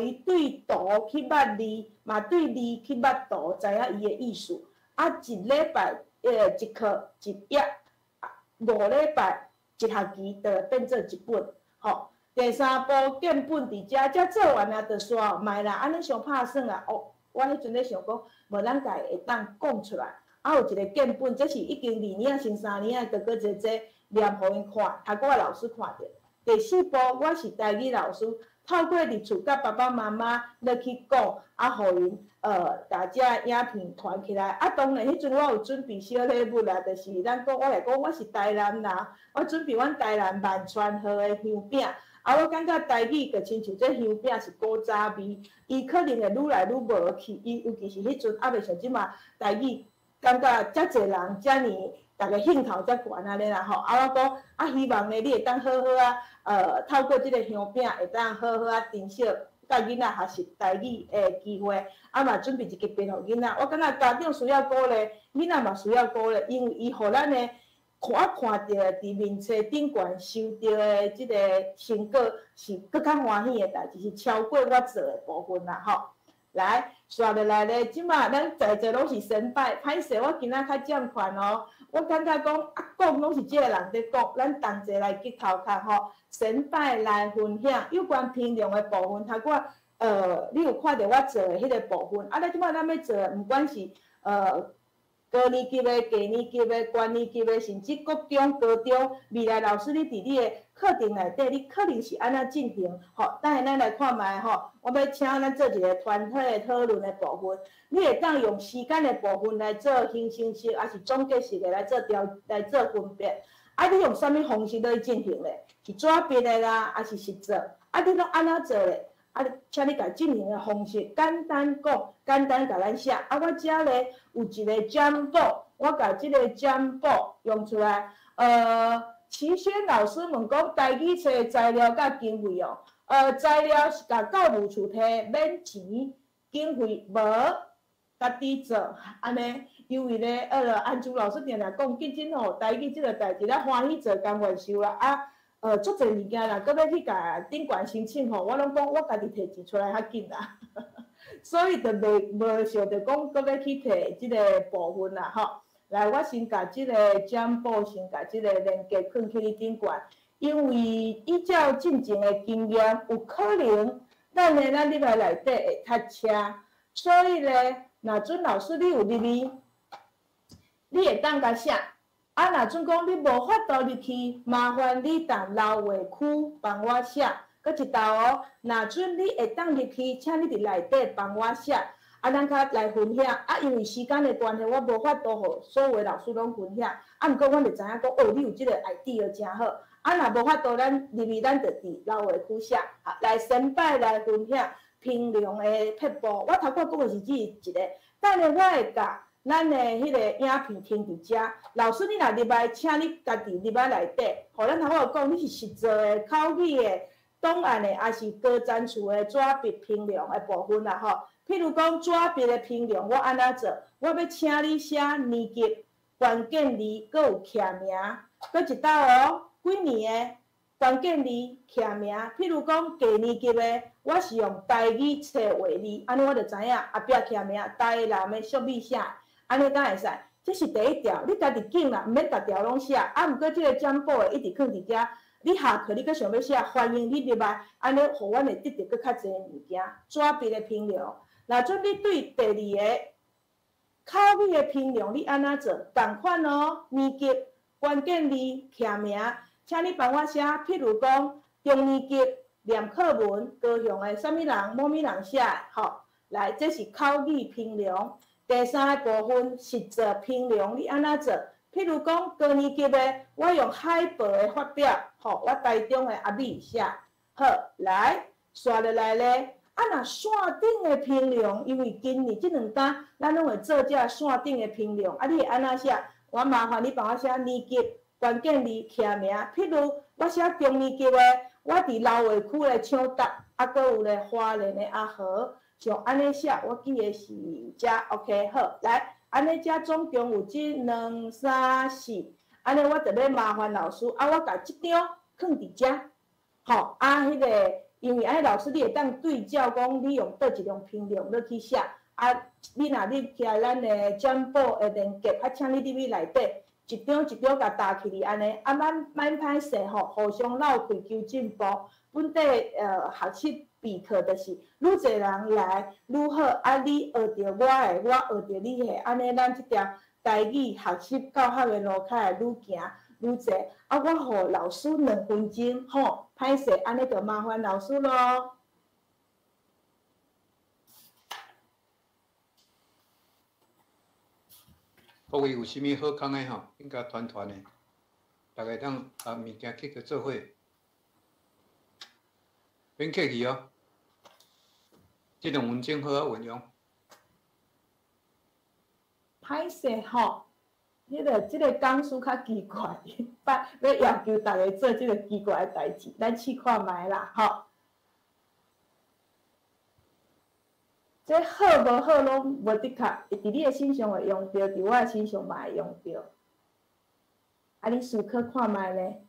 予伊對圖去捌字，嘛對字去捌圖，知影伊的意思。啊，一禮拜。一課一頁，5禮拜一學期就會變做一本，吼。第三步建本佇遮，遮做完啊，就煞莫啦，按呢傷拍算啊。哦，我彼陣咧想講，無咱家會當講出來，啊有一個建本，這是已經二年仔升三年仔，閣閣一個念予𪜶看，頭拄仔老師看著。第四步，我是台語老師，透過入厝佮爸爸媽媽落去講，啊，予𪜶共這影片傳起來。啊，當然彼陣我有準備小禮物啦，就是咱講我來講我是台南人，我準備阮台南萬川號的香餅。啊，我感覺台語就親像這香餅是古早味，伊可能會愈來愈無去。伊尤其是彼陣猶未像這馬台語，感覺遮濟人遮爾。逐家興頭遮懸按呢啦吼，啊我講啊希望呢，你會當好好啊，透過這個香餅會當好好啊珍惜佮囡仔學習台語的機會，啊嘛準備一支筆予囡仔。我感覺家長需要鼓勵，囡仔嘛需要鼓勵，因為伊予咱的看看著佇面冊頂懸收著的這個成果是閣較歡喜的代誌，是超過我做的部分啦吼。來，紲落來咧，這馬咱在座攏是先輩，歹勢我今仔較佔權哦。我感覺講啊，講攏是這个人佇講，咱同齊來激頭殼吼。先輩來分享有關評量的部分，頭拄仔你有看著我做的彼個部分。啊，咧這馬咱欲做的，毋管是高年級的、低年級的、高年級的，甚至國中、高中，未來老師你佇你的課程內底，你可能是按怎進行？吼，等下咱來看覓吼，我欲請咱做一個團體的討論的部分，你會當用時間的部分來做形成式，抑是總結式的來做調來做分別。啊，你用啥物方式來進行咧？是紙筆的啦，抑是實做？啊，你攏按怎做咧？啊，請你共進行的方式簡單講，簡單共咱寫。啊，我遮咧有一個 Jamboard，我共這個 Jamboard 用出來。齊軒老師問講，台語冊材料佮經費哦。材料是共教務處提，免錢，經費無，家己做按呢。因為咧，安珠老師定定講，見真吼，台語這個代誌，咱歡喜做，甘願受啦。啊，足濟物件啦，閣欲去共頂懸申請吼，我攏講我家己提錢出來較緊啦。所以就袂無想著講閣欲去提這個部分啦，吼。來，我先共這個 Jamboard，先共這個連結囥去你頂懸，因為依照進前的經驗，有可能咱的咱入來內底會塞車，所以咧，若準老師你有入去，你會當共寫。啊，若準講你無法度入去，麻煩你佇留話區幫我寫。閣一道哦，若準你會當入去，請你佇內底幫我寫。啊，啊，咱較來分享。啊，因為時間的關係，我無法度予所有的老師攏分享。啊，毋過阮就知影講，哦，你有這個 idea 誠好。啊，若無法度，咱入去咱就佇老話區寫。來，先擺來分享評量的撇步。我頭拄講的是這一個，等下我會共咱的彼個影片停佇遮。老師，你若入來，請你家己入來內底。予咱頭拄講，你是實作的、口語的、檔案的，抑是高層次的紙筆評量的部分啦吼。譬如講紙筆的評量，我按怎做？我欲請你寫年級、關鍵字，閣有徛名，閣一道哦，幾年的關鍵字、徛名。譬如講低年級的，我是用台語冊畫字，按呢我就知影後壁徛名台南的俗語寫，按呢敢會使？這是第一條，你家己揀啦，毋免逐條攏寫。啊，毋過這個占卜的一直囥佇遮，你下課你閣想欲寫，歡迎你入來，按呢予阮會得著閣較濟物件。紙筆的評量。若準你對第二個口語的評量，你按怎做？仝款哦，年級、關鍵字、徛名，請你幫我寫。譬如講，中年級念課文，高雄的啥物人、某物人寫的，吼。來，這是口語評量。第三个部分，實作評量，你按怎做？譬如講，高年級的，我用海報的發表，吼，我台中的阿美寫。好，來，紲落來咧。啊，若線頂的評量，因為今年這兩冬，咱攏會做這線頂的評量。啊，你會按怎寫？我麻煩你幫我寫年級、關鍵字、徛名。譬如我寫中年級的，我佇老話區的搶答，啊，閣有咧花蓮的阿和，像按呢寫，我記的是遮 OK 好。來，按呢遮總共有這兩三四，按呢我就欲麻煩老師，啊，我共這張囥佇遮，吼，啊，彼個。因為按呢老師，你會當對照講，你用佗一種評量落去寫。啊，你若入起來咱的占卜的連結，啊，請你入去內底，一張一張共搭起來按呢。啊，咱免歹勢吼，互相鬥氣求進步。本底學習備課就是愈濟人來愈好。啊，你學著我的，我學著你的，按呢咱這條台語學習教學的路較會愈行愈濟。啊，我予老師2分鐘吼，歹勢，按呢就麻煩老師囉。各位有啥物好康的吼，應該團團的，大家當把物件去做伙，免客氣哦。這兩分鐘好好運用。歹勢吼，這個講師較奇怪，欲要求大家做這個奇怪的代誌，咱試看覓啦，吼。這好無好攏無的確，佇你的身上會用著，佇我的身上嘛會用著。啊，你思考看覓咧？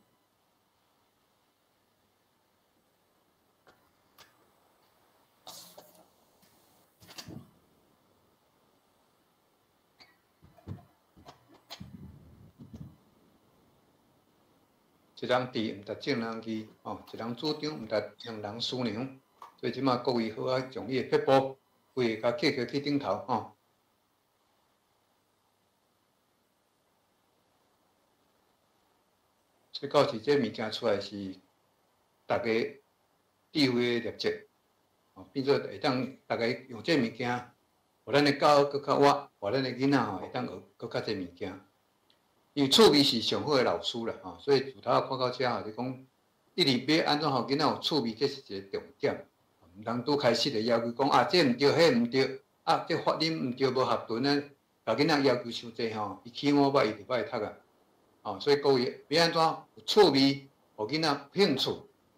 一人智，毋值眾人智，吼；一人主張，毋值眾人思量。所以這馬各位好啊，將你的撇步，規个共扣起去頂頭，吼。這到時這物件出來是大家智慧的累積，吼，變做會當大家用這物件，予咱的教學閣較活，予咱的囡仔吼會當學閣較濟物件。因為趣味是上好的老師啦，吼，所以自頭仔看到遮吼，就講一直欲按怎予囡仔有趣味，這是一個重點。毋通拄開始就要求講啊，這毋對，彼毋對，啊，這發音毋對，無合頓呢，共囡仔要求傷濟吼，伊起碼歹伊就歹讀啊。哦，所以各位欲按怎有趣味，予囡仔興趣，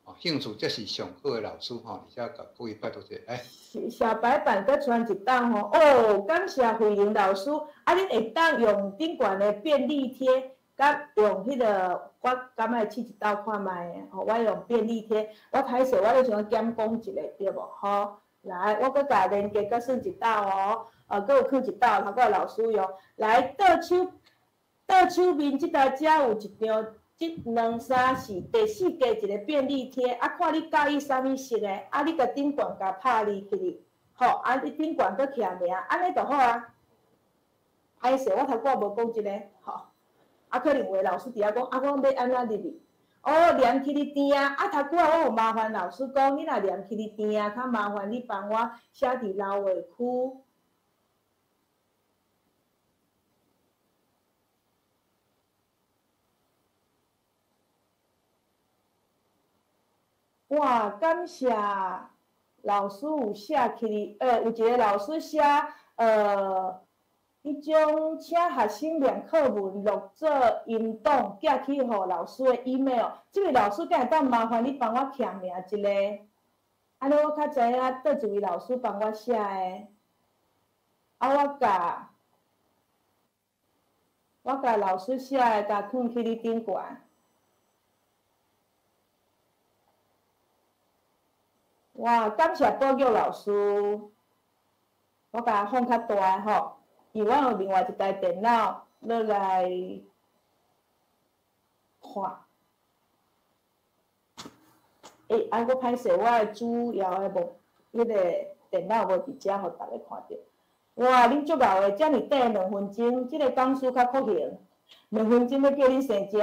哦，興趣才是上好的老師吼。而且共各位拜託者，來。小白板閣傳一道吼，哦，感謝慧玲老師，啊，恁會當用頂懸的便利貼，佮用彼個，我敢愛試一道看覓，吼，我用便利貼，我歹勢，我咧想減講一下，對無？吼，來，我閣共連結閣算一道哦，閣有囥一道，頭拄老師用，來倒手，倒手面這台遮有一張，這兩三四第四格一個便利貼，啊，看你佮意啥物色的，啊，你共頂懸共拍字起去，吼，啊，你頂懸閣徛名，按呢就好啊。歹勢，我頭拄仔無講這個，吼，啊，可能有的老師佇遐講，啊，我欲按怎入去？哦，黏起你甜啊！啊，頭拄仔我有麻煩老師講，你若黏起你甜啊，較麻煩你幫我寫佇老話區。哇，感谢老师有写起哩，有一个老师写，彼种请学生念课文录做音档，寄去予老师的 email。这位老师敢会当麻烦你帮我签名一下？按呢我较知影佗一位老师帮我写的。啊，我共老师写的，共放去你顶悬。哇，感谢宝玉老师，我共放较大吼，因为我有另外一台电脑落来看。啊，阁歹势，我的主要的无，彼个电脑无伫遮，予逐家看著。哇，恁足𠢕的，遮尔短2分钟，这个讲师较酷型，两分钟欲叫恁生食。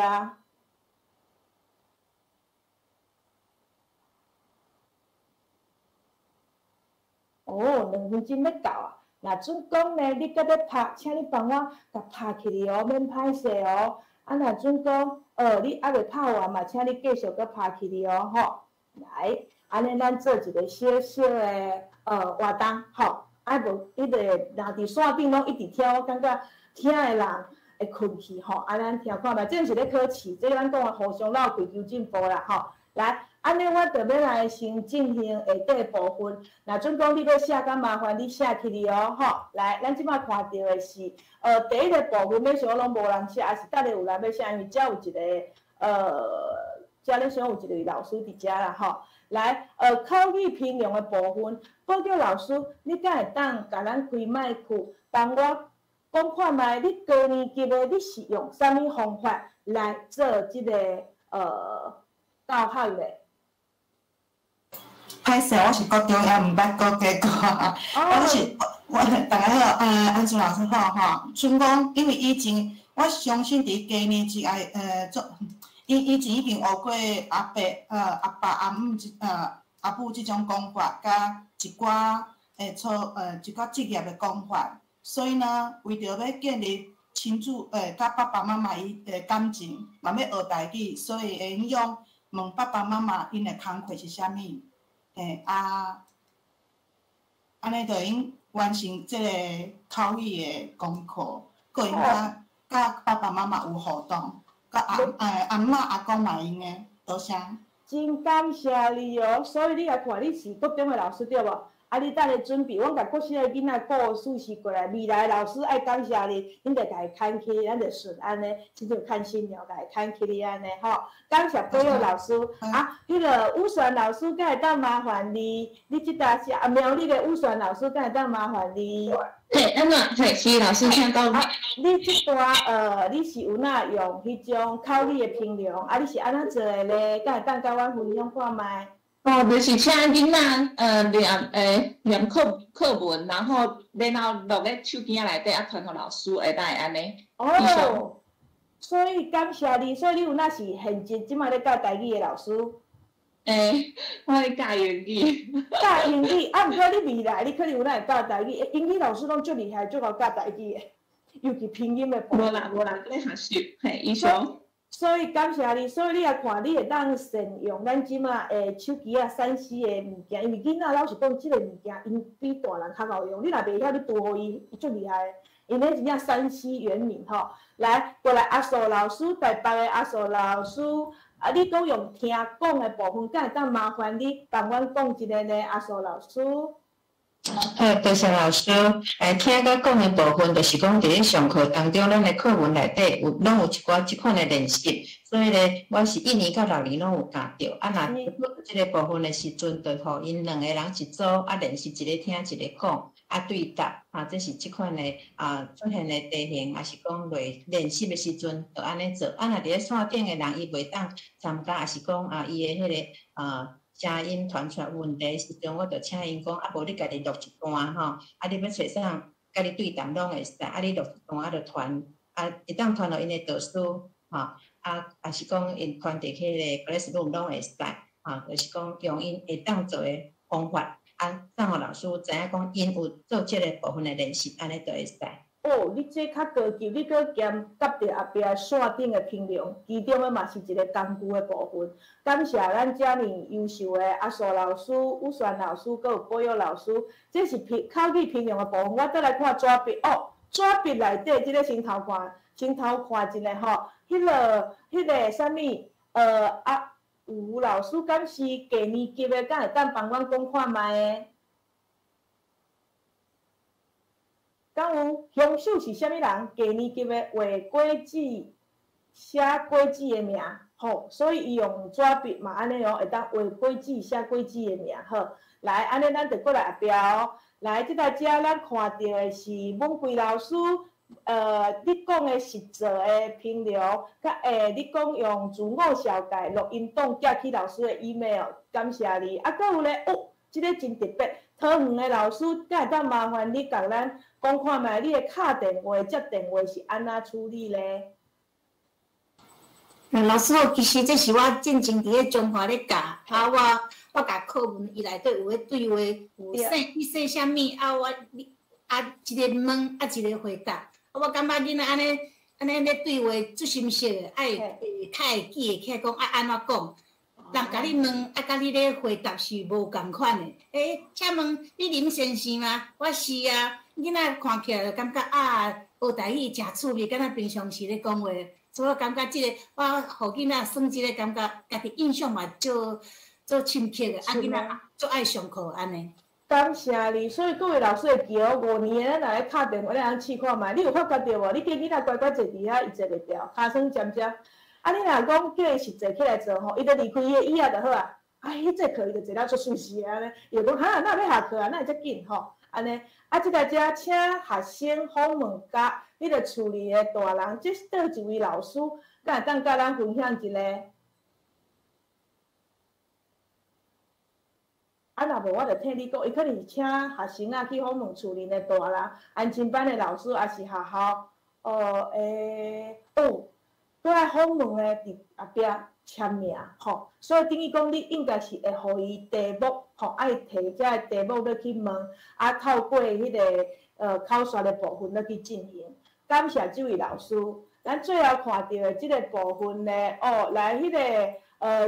哦，两分钟欲到啊！若准讲呢，你阁欲拍，请你帮我共拍起来哦，免歹势哦。啊，若准讲，你犹未拍完嘛，请你继续阁拍起来哦，吼。来，按呢咱做一个小小的活动，吼。啊无，彼个若伫线顶拢一直听，我感觉听的人会困去吼。啊，咱听看觅，这毋是咧考试，这咱讲的互相斗气求进步啦，吼。来，按呢我就欲来先进行下底部分。若准讲你欲写，较麻烦你写起来哦，吼。来，咱这摆看著的是，第一个部分，欲想拢无人写，抑是等下有人欲写，因为遮有一个，遮咧想有一个老师伫遮啦，吼。来，口语评量的部分，宝玉老师，你敢会当共咱开麦克，帮我讲看觅？你高年级的你是用啥物方法来做这个教学的？歹势，我是国中，也毋捌过加过。我是我大家好，安珠老师好吼。像讲，因为以前我相信伫低年级爱做。伊以前已经学过阿伯、阿爸、阿姆这阿母这种讲法，佮一寡错一寡职业的讲法，所以呢，为著欲建立亲子佮爸爸妈妈伊的感情，嘛欲学台语，所以会用问爸爸妈妈𪜶的工课是啥物，啊，按呢就会用完成这个口语的功课，阁会用佮爸爸妈妈有互动。佮阿嬷阿公嘛用的，多谢。真感谢你哦，所以你来看，你是国中的老师对无？啊，你等下准备，阮共国小的囡仔故事是过来，未来老师爱感谢你，恁就共伊牵去，咱就顺按呢，亲像牵新娘共伊牵去你按呢吼。感谢宝玉老师，啊，彼个武璇老师，敢会当麻烦你？你这搭是啊，苗栗的武璇老师，敢会当麻烦你？嘿，按怎？嘿，是老师请讲。啊，你这段你是有哪用彼种口语的评量？啊，你是按怎做的咧？敢会当共阮分享看觅？哦，就是请囡仔念课文，然后录咧手机仔内底，啊传予老师，会当会按呢。哦，所以感谢你，所以你有哪是现职这摆咧教台语的老师？我咧教英语。教英语，啊，毋过你未来，你可能有哪会教台语？英语老师拢足厉害，足𠢕教台语的，尤其拼音的部分。无啦无啦，咧学习，嘿，以上。所以感谢你，所以你来看，你会当善用咱这马手机啊、3C 的物件，因为囡仔老实讲，这个物件𪜶比大人较𠢕用。你若袂晓，你拄予伊，伊足厉害的。𪜶彼真正3C 原民吼。来，过来阿素老师，台北的阿素老师，啊，你讲用听讲的部分，敢会当麻烦你帮阮讲一下呢？阿素老师。好，多谢老师。听佮讲的部分，就是讲伫咧上课当中，咱的课文内底有拢有一寡这款的练习，所以咧，我是1年到6年拢有教著。啊，若这个部分的时阵，就予𪜶两个人一组，啊，练习一个听一个讲，啊，对答，啊，这是这款的啊出现的题型，也是讲练习的时阵，就按呢做。啊，若伫咧线顶的人，伊袂当参加，也是讲啊，伊的彼个啊。声音传出来有问题时阵，我就请𪜶讲，啊，无你家己录一段吼，啊，你欲揣啥佮你对谈拢会使，啊，你录一段啊，就传，啊，会当传予𪜶的导师，吼，啊，也是讲𪜶传伫彼个 Classroom 拢会使，吼，就是讲用𪜶会当做的方法，啊，送予老师知影讲𪜶有做这个部分的练习，按呢就会使。哦，你這較高級，你閣兼夾著後壁線頂的評量，其中的嘛是一個工具的部分。感謝咱遮爾優秀的阿素老師、宇璇老師，閣有保育老師，這是評口語評量的部分。我倒來看紙筆，哦，紙筆內底這個先頭看，先頭看一下吼，彼個啥物，啊，吳老師敢是低年級的，敢會當幫阮講看覓的？敢有凶手是啥物人？低年級的畫果子、寫果子的名，吼，所以伊用紙筆嘛按呢哦，會當畫果子、寫果子的名，好。來，按呢咱就過來後壁哦。來，這台遮咱看著的是文貴老師，你講的實作的評量，佮你講用自我紹介錄音檔寄去老師的 email，感謝你。啊，閣有咧，哦，這個真特別。桃園的老師，敢會當麻煩你共咱講看覓，你的敲電話、接電話是按怎處理咧？老師好，其實這是我進前佇咧中華咧教，啊，我共課文伊內底有咧對話，有說你說啥物，啊我你啊一個問啊一個回答，啊我感覺囡仔按呢按呢咧對話足心熟的，愛會較會記會起來講愛按怎講。人共你問，啊，佮你咧回答是無仝款的。欸，請問你林先生嗎？我是啊。囡仔看起來就感覺啊，學台語誠趣味，敢若平常時咧講話。所以我感覺這個，我予囡仔算這個感覺，家己印象嘛足足深刻的。啊，囡仔足愛上課按呢。感謝你，所以各位老師會記哦，5年的咱若咧敲電話，咱通試看覓，你有發覺著無？你叫囡仔乖乖坐佇遐，伊坐袂牢，尻川尖尖。啊，你若講叫伊實際起來做吼，伊就離開伊的椅仔就好啊。啊，彼節課伊就坐了足舒適的按呢，伊就講哈，哪會欲下課啊？哪會遮緊吼？按呢，啊，這台遮請學生訪問佮彼個厝裡的大人，這是佗一位老師，敢會當佮咱分享一下？啊，若無我就替你講，伊可能是請學生仔去訪問厝裡的大人，安親班的老師，抑是學校，哦，哦。閣愛訪問的佇後壁簽名，吼，所以等於講你應該是會予伊題目，吼，愛提這个題目欲去問，啊，透過彼個口說的部分欲去進行。感謝這位老師。咱最後看著的這個部分咧，哦，來彼個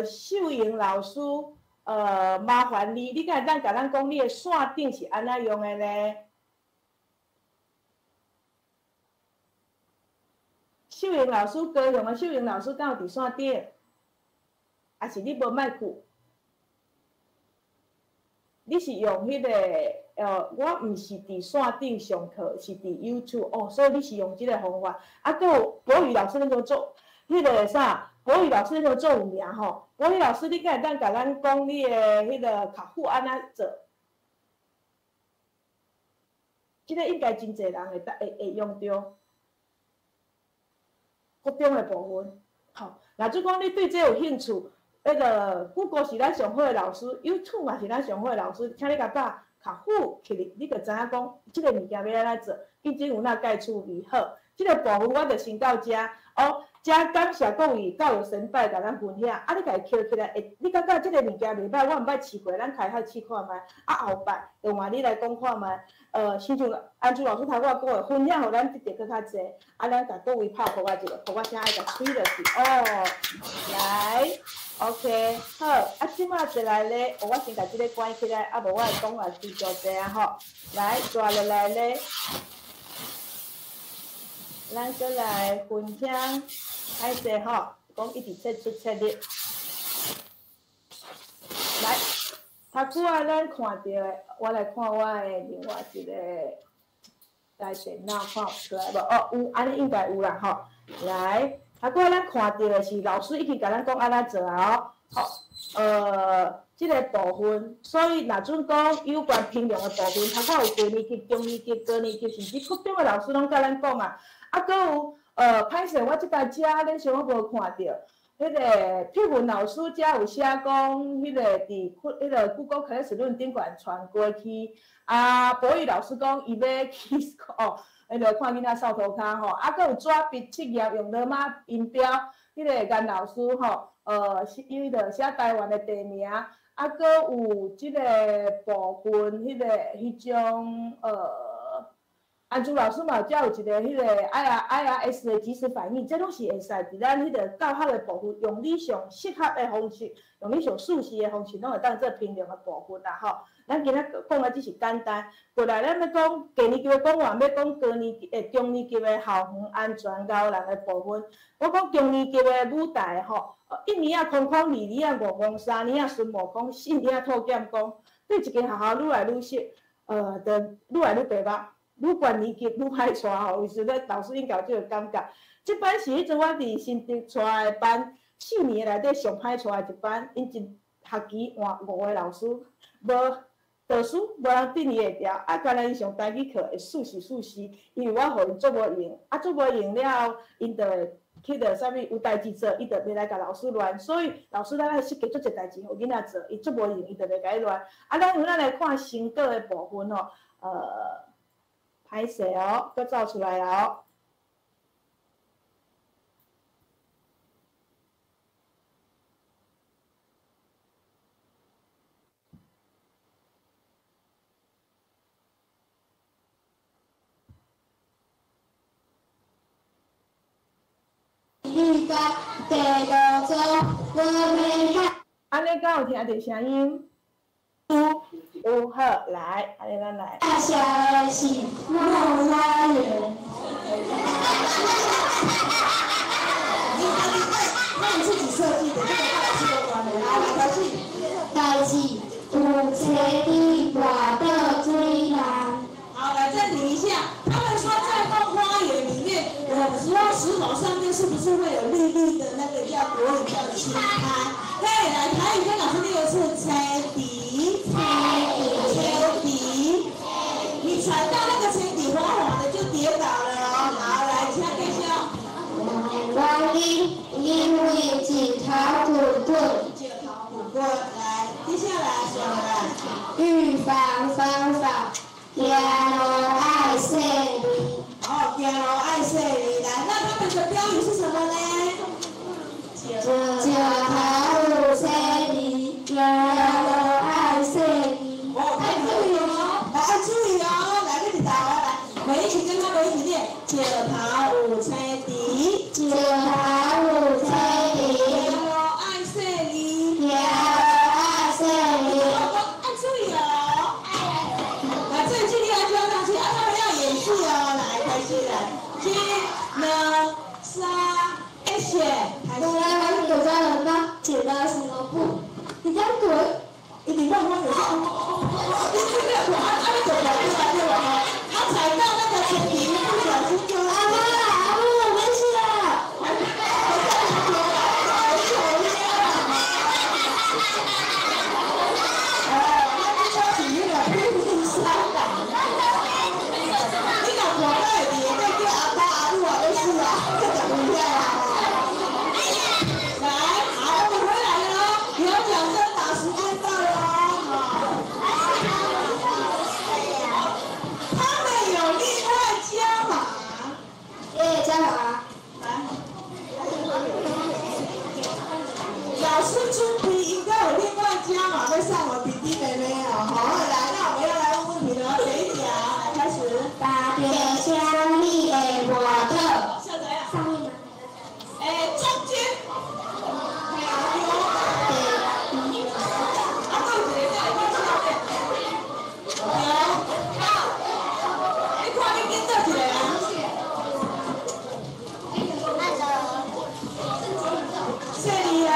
秀瑩老師，麻煩你，你敢會當共咱講你的線頂是按怎用的咧？秀瑩老師，高雄的秀瑩老師，敢有佇線頂？抑是你無麥克？你是用彼個？我毋是佇線頂上課，是佇 YouTube 哦，所以你是用這個方法。啊，閣有博宇老師，恁都做彼個啥？博宇老師恁都做有名吼。博宇老師，你敢會當共咱講你的彼個卡戶按怎做？這個應該真濟人會當會會用著。國中的部分，吼，若就講你對這有興趣，彼個 Google 是咱上好的老師，YouTube 嘛是咱上好的老師，請你共打卡戶起來，你就知影講這個物件欲按怎做，見真有哪蓋趣味。好，這個部分我就先到這。哦，真感謝各位教育先輩共咱分享。啊，你共伊抾起來，會，你感覺這個物件袂䆀，我毋捌試過，咱開發試看覓。啊，後擺就換你來講看覓。親像安珠老師頭拄仔講的，分享予咱得著閣較濟。啊，咱共各位拍噗仔一下，噗仔聲愛共吹落去。哦，來，OK，好。啊，這馬一來咧，哦，我先共這个關起來，啊，無我會講話非常濟啊吼。來，接落來咧。咱閣來分享，歹勢吼，講一直切出切入。來，頭拄仔咱看著的，我來看我的另外一個台電腦看有出來無？哦，有，按呢應該有啦吼。來，頭拄仔咱看著的是老師已經共咱講按怎做啊哦。好，這個部分，所以若準講有關評量的部分，頭拄仔有低年級、中年級、高年級，甚至國中的老師攏共咱講啊。啊，閣有，歹勢，我這台遮恁想我無看著，彼個碧雲老師遮有寫講，彼個佇彼個 Google Classroom 頂懸傳過去。啊，博宇老師講伊欲去哦，彼個看囡仔掃塗跤吼。啊，閣有紙筆測驗用羅馬音標，彼個顏老師吼，伊就寫台灣的地名。啊，閣有這個部分，彼個彼種。安珠老师嘛，才有一个彼个 IRS 的即时反应，这拢是会使伫咱彼个教学的部分，用你上适合的方式，用你上舒适的方式，拢会当做评量的部分啦吼。咱今仔讲的只是简单，过来咱欲讲低年级的讲完，欲讲高年级、中年级的校园安全𠢕人的部分。我讲中年级的舞台吼，一年仔空空，二年仔悟空，三年仔孙悟空，四年仔吐剑公，对一间学校愈来愈熟，就愈来愈白目。愈悬年级愈歹带吼，有时阵老师应该有这个感觉。这班是彼阵我伫新竹带的班，4年内底上歹带的一班，𪜶一学期换5个老师，无导师无人镇伊会牢，啊，干焦𪜶上台语课会输死输死，因为我予𪜶足无闲，啊，足无闲了后，𪜶就会去著啥物有代志做，伊就袂来共老师乱，所以老师咱爱设计足济代志予囡仔做，伊足无闲，伊就袂共你乱。啊，咱有咱来看成果的部分吼，歹势哦，阁走出来了哦。按呢敢有听著声音？有，好，来，按呢咱来。大小的是梦花园。那你自己设计的，这个跟老师有关的。来，来，开始。代志有车伫跋倒水内。好，来暂停一下。他们说在梦花园里面，有时候石头上面是不是会有绿绿的那个叫国语叫青苔？对，来台语跟老师念一次，车底，车底，你踩到那个车底滑滑的就跌倒了哦。好，来，请继续。原因因为石头滚滚。石头滚滚，来，接下来说来。预防方法，行路爱细腻。哦，行路爱细腻。来，那他们的标语是什么呢？石头有细腻，行路爱细腻。哦，爱注意哦，来，爱注意哦，来，你伫台湾来，我们一起跟他们一起念：石头有青苔，石头有青苔，行路爱细腻，行路爱细腻。爱注意哦。来，这一句你要教上去，啊，他们要演戏哦，来，开始来，一、两、三，开始。我来玩躲藏人吧，剪刀石头布，你这样滚。一直乱摸，有时候，你这个啊啊，你就跑出来对吧？他踩到那个前提，不小心就阿妈，阿母，没事啦。哦，那你说是那个拼命三郎，你若看到会伫会叫阿爸阿母啊，都是啊，这讲不了啊。来，好，我们回来了哦，有奖征答时间到了哦。他们有另外加码。耶，加码。来，老师出题应该有另外加码在上我弟弟妹妹哦。好，来，那我们要来问问题了，谁讲？来开始。打着啥物会跋倒？下载啊。上面吗？哎，中间。啊，还有一个在下面。有。你看你拣佗一个啊？细腻哦。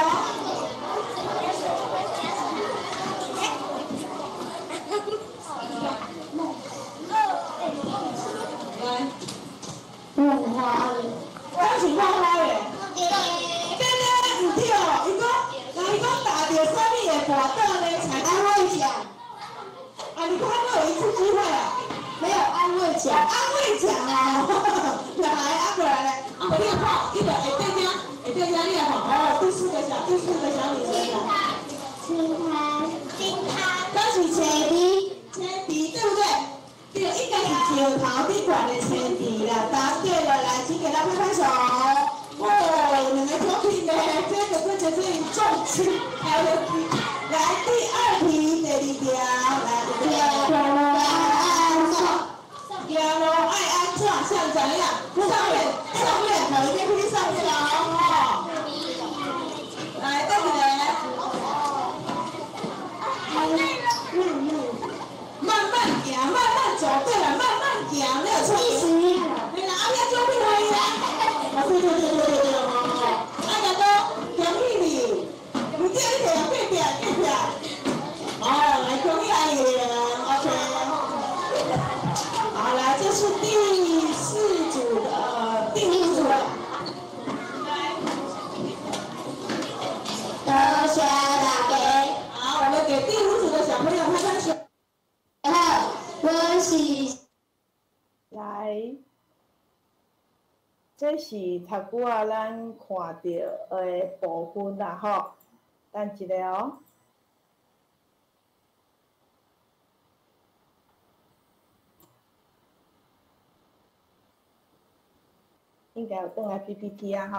来。梦花园。我是梦花园。对对，毋对，伊讲，人伊讲打著啥物会跋倒呢？才安慰奖。啊，你看我有一次机会啊。没有安慰奖。安慰奖啊！来，啊过来来，啊，你来看，你来下底遮，下底遮你来看，哦，第四个小女生来。青苔。青苔。敢是青苔，青苔对不对？对，应该是石头顶悬的青苔啦。答对了，来，请给他拍拍手。哦，两个作品呢，这个这个这重金还有来第二题，第二条，来，行路爱按怎？行路爱按慢慢走，對了，慢慢行，沒有錯。對啦，啊，遐做咩啊？啊，對對對對對對，哦，啊，大哥，恭喜你，你這你摕隔壁隔壁，哦，來恭喜阿爺，OK。好，來，這是第四組的，第五組的。多謝大家。好，我們給第五組的小朋友拍拍手。好，我是。來，這是頭拄仔咱看著的部分啦，吼，等一下哦。應該有轉來 PPT 啊，吼。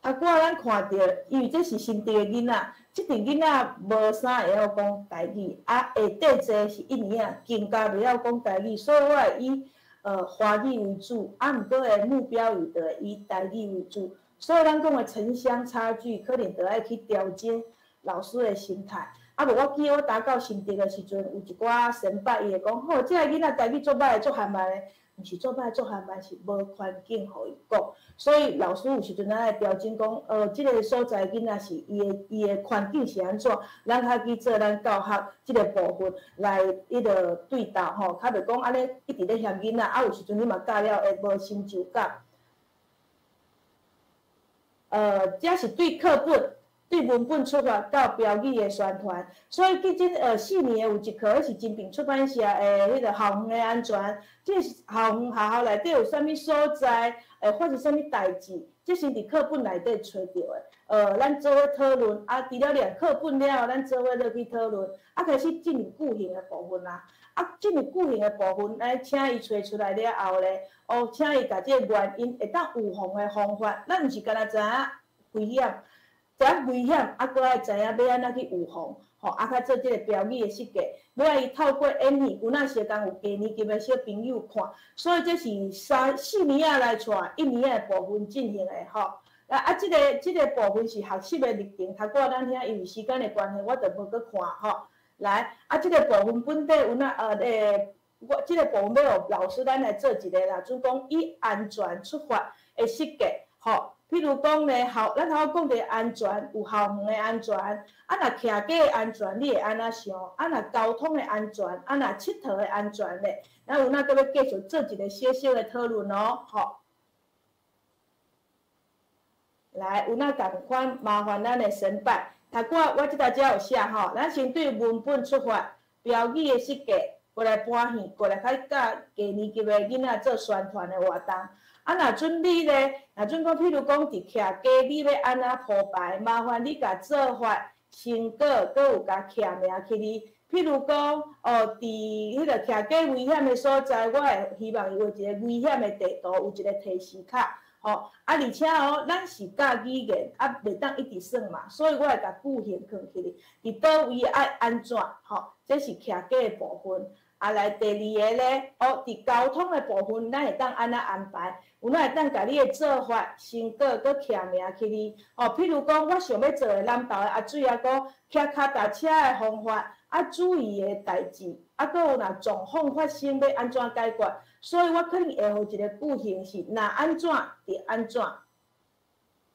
啊，拄仔咱看著，因為這是新竹的囡仔，這陣囡仔無啥會曉講台語，啊，下底濟是一年仔，更加袂曉講台語，所以我會以華語為主，啊，毋過的目標語就會以台語為主，所以咱講的城鄉差距，可能就愛去調整老師的心態。啊，無我記得我搭到新竹的時陣，有一寡先輩伊會講，吼，這个囡仔台語足歹的，足含慢的。毋是做歹做含慢，是無環境予伊講，所以老師有時陣咱愛調整講，這個所在囡仔是伊的環境是按怎，咱較去做咱教學這個部分來彼個對答吼，較袂講按呢一直咧嫌囡仔，啊有時陣你嘛教了會無成就感。這是對課本、對文本出發到標語的宣傳，所以記這4年有一課，彼是金平出版社的彼個校園的安全，這是校園學校內底有啥物所在，會發生啥物代誌，這是佇課本內底揣著的。咱做伙討論，啊，除了念課本了後，咱做伙落去討論，啊，開始進入句型的部分啊。啊，進入句型的部分，咱請伊揣出來了後咧，哦，請伊共這個原因會當預防的方法，咱毋是干焦知影危險。知影危險，啊，閣愛知影欲按怎去預防，吼，啊，較做這個標語的設計，欲愛伊透過演戲，有若時間有低年級的小朋友看，所以這是3、4年仔來帶1年仔的部分進行的，吼。啊，這個部分是學習的歷程，頭拄仔咱遐因為時間的關係，我就無閣看，吼。來，啊，這個部分本底有若我這個部分欲予老師咱來做一個啦，就講以安全出發的設計，吼。譬如講咧，咱頭講著安全，有校園的安全，啊，若騎機的安全，你會按怎想？啊，若交通的安全，啊，若𨑨迌的安全咧，咱有哪閣欲繼續做一個小小的討論哦，吼。來，有哪仝款，麻煩咱的先輩，頭拄仔我這搭遮有寫吼，咱先對文本出發，標語的設計，過來搬戲，過來較教低年級的囡仔做宣傳的活動。啊，若準你咧，若準講，譬如講佇徛街，你欲按怎鋪排？麻煩你共做法、成果，閣有共徛名起哩。譬如講，哦，佇彼個徛街危險的所在，我會希望伊畫一個危險的地圖，有一個提示卡，吼。啊，而且哦，咱是教語言，啊，袂當一直耍嘛，所以我會共句型囥起哩。佇佗位愛按怎？吼，這是徛街的部分。啊，來第二個咧，哦，佇交通的部分，咱會當按怎安排？有哪會當共你的做法、成果閣徛名起哩？哦，譬如講，我想欲做的南投的阿水阿哥騎跤踏車的方法，啊，注意的代誌，啊，閣有若狀況發生欲按怎解決？所以我可能會予一個句型是：若按怎就按怎。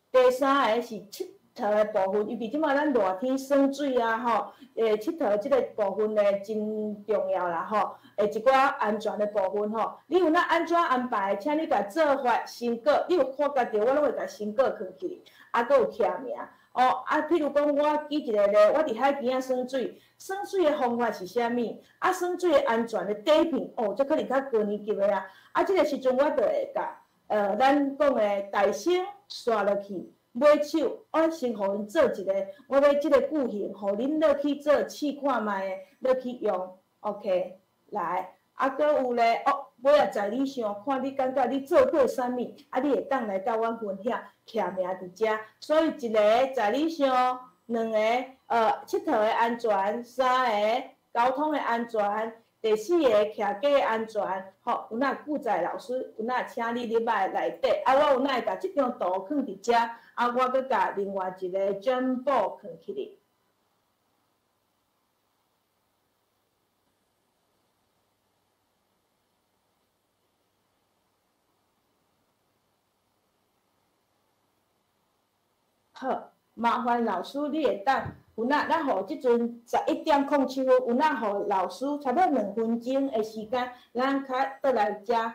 第三個是𨑨迌的部分，尤其這擺咱熱天耍水啊，吼，𨑨迌這個部分咧真重要啦，吼，一寡安全的部分吼，你有哪按怎安排？請你共做法、成果，你有看家己，我攏會共成果囥起，啊，閣有徛名。哦，啊，譬如講，我舉一個例，我佇海邊仔耍水，耍水的方法是啥物？啊，耍水的安全的底片，哦，這可能較高年級的啊。啊，這個時陣我就會共，咱講的大聲刷落去。尾手，我先予𪜶做一個，我欲這個句型，予恁落去做試看覓的，落去用，OK，來，啊，閣有咧，哦，尾仔在你想，看你感覺你做過啥物，啊，你會當來佮阮分享，徛名佇遮。所以一個在你想，兩個，𨑨迌的安全，三個交通的安全，第四个徛家安全，吼，有哪记载老师，有哪请你入来内底，啊，我有哪会共这张图囥伫遮，啊，我阁共另外一个 Jamboard 囥起来。好，麻烦老师，你会当有哪，咱予这阵11点07分，有哪予老师差不多2分钟的时间，咱较倒来遮